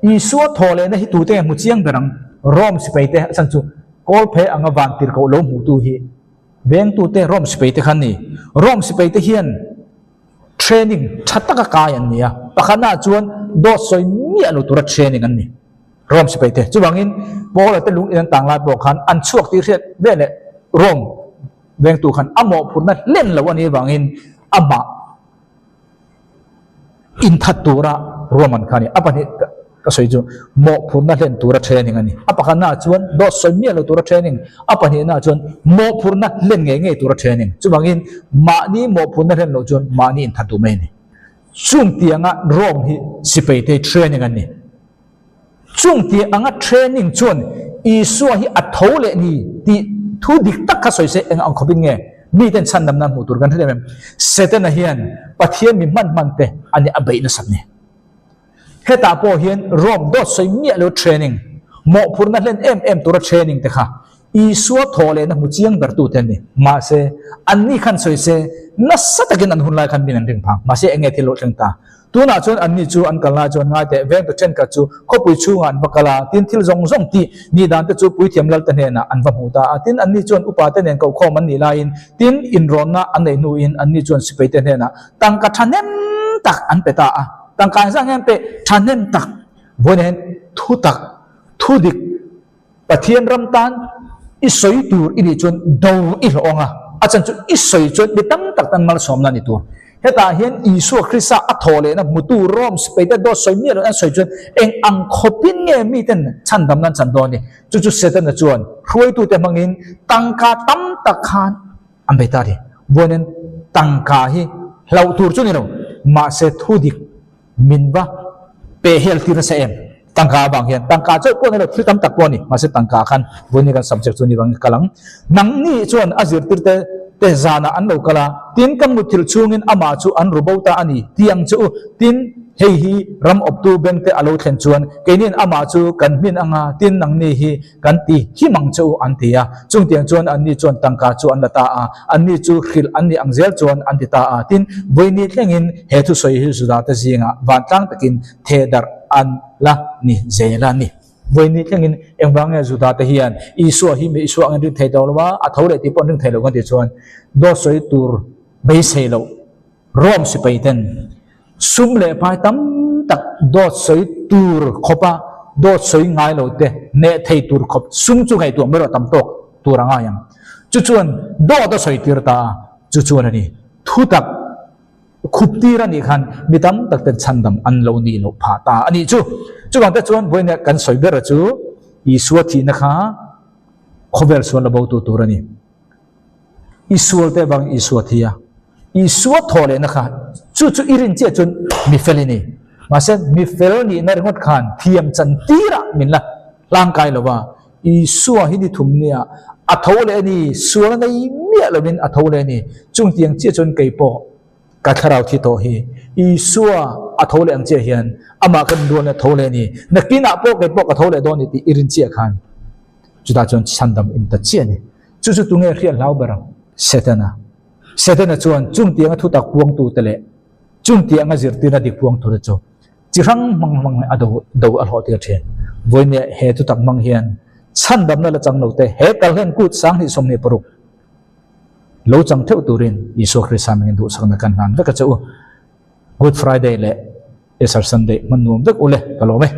Isua thaw lehna hi tute nge hmu chiang ber ang? Rom sipai te a chhan chu Kawlphe anga van tirhkoh lo hmuhtu hi vengtute Rom sipai te kha an ni. Rom sipai te hian Training tha taka kai an ni a, pakhatnaah chuan dawt sawi miah lo tura training an ni. Rome sipai te. Chuvangin Paula te lung in an tang lai pawh khan an chhuak tih hriat veleh Rome vengtu khan a mawhphurhna hlen lo a nih avangin amah inthat tura Roman kha a ni. A pahnih Ka sawi chu mawhphurhna hlen tura training a ni. A pakhatnaah chuan dawt sawi miah lo tura training, a pahnihnaah chuan mawhphurhna hlen ngei ngei tura training. Chuvangin mahni mawhphurhna hlen loh chuan mahni inthat duh mai a ni. Chung tianga Rome hi sipai te training an ni. Chung ti anga training chuan Isua hi a tho leh ni tih thu dik tak kha sawi se eng ang khawpin nge miten chhandamna an hmuh tur kan hre em em. Setana hian Pathian mi hman hman te a ni a beih nasat ni. Hetah pawh hian Rome dawt sawi miah lo training, mawhphurhna hlen em em tura training te kha Isua thawh lehna hmu chiang ber tute an ni. Mahse, anni khan sawi se nasa takin an hun lai khan min an ring phang. Mahse, eng nge thil lo thleng ta? Tunah chuan anni chu an kal lai chuan ngai teh vengtu thenkhat chu khawpui chhungah an va kal a, tin thil zawng zawng tih nih dan te chu puithiam lalte hnenah an va hmu ta a. Tin, anni chuan upate nen kohkhawm an nih laiin tin inrawnna an neih hnuin anni chuan sipaite hnenah tangka thahnem tak an pe ta a. Tangka engzah nge an pe thahnem tak? Vawiin hian thu tak, thu dik, Pathian ram tan i sawi tur i nih chuan do i hlawh ang a, a chan chu i sawi chuan mi tam tak tan malsawmna a ni tur. Hetah hian Isua Krista a thawh lehna hmutu Rome sipaite dawt sawi miah loh an sawi chuan eng ang khawpin nge miten chhandamna an chan dawn ni? Chu chu Setana chuan hruaitute hmangin tangka tam tak khan An bei ta a ni. Vawiin tangka hi hlauh tur chu ni lo, mahse thu dik min va pe hel tir nasa em? Tangka avang hian tangka chauh pawh ni lo, thil tam tak pawh a ni, mahse tangka khan vawiin kan subject chu ni vang kal ang. Nangni chuan a zirtirte te zanah an lo kal a, tin kan mutthilh chhungin amah chu an ru bo ta a ni tih ang che u, tin hei hi ram awptu bengte a lo thlen chuan keiniin amah chu kan hmin anga, tin nangni hi Kan ti him ang che u an ti a. Chungtiang chuan anni chuan tangka chu an la ta a, anni chu hrilh an nih ang zel chuan an ti ta a. Tin, Vawiini thlengin he thusawi hi Judate zingah vantlang takin thehdarh an la ni zel a ni. Vawiini thlengin engvang nge Judate hian Isua hi mi Isua angin ring thei tawh lo a, a tho leh tih pawh an ring thei lo kan tih chuan dawt sawi tur beisei loh Rome sipai ten sum leh pai tam tak dawt sawi tur khawpa dawt sawi ngai lo te hneh thei tur khawp sum chu ngaihtuah mai rawh tam tawk tur a ngai ang. Chu chuan dawt a sawi tir ta a, chu chuan a ni thu tak khup tir a nih khan mi tam tak ten chhandam an lo nih loh phah ta a nih chu. Chuvang te chuan vawiin kan sawi ber chu Isua thihna kha khawvel sual la bo tu tur a ni. I sual te vang Isua thi a, Isua thaw lehna kha chu chu i rin chiah chuan mi fel i ni. Mahse mi fel nihna ringawt khan thiam chan tirah min la hlangkai lo va, Isua hi ni thum nia a tho leh a ni, sual a nei miah lovin a tho leh a ni. Chungtiang chiah chuan kei pawh ka thlarau thi tawh hi Isua a tho leh ang chiah hian amah kan inrualna tho leh a ni. Nakinah pawh kei pawh ka tho leh dawn ni tih i rin chiah khan chutah chuan chhandam in ta chiah a ni. Chu chu tunge hriat hlau ber ang? Setana. Setana chuan chungtianga thutak puangtute leh chungtianga zirtirna dik puangtute chu chi hrang hmang hmang a do do a hlawh tir thin. Vawinia he thutak hmang hian chhandamna la chang lote he kalhlen kut 2026 lo chang theuh turin Isua Krista hmingin duhsakna kan hlan vek a che u. Good Friday leh Easter Sunday hman nuam vek ule ka lawm e.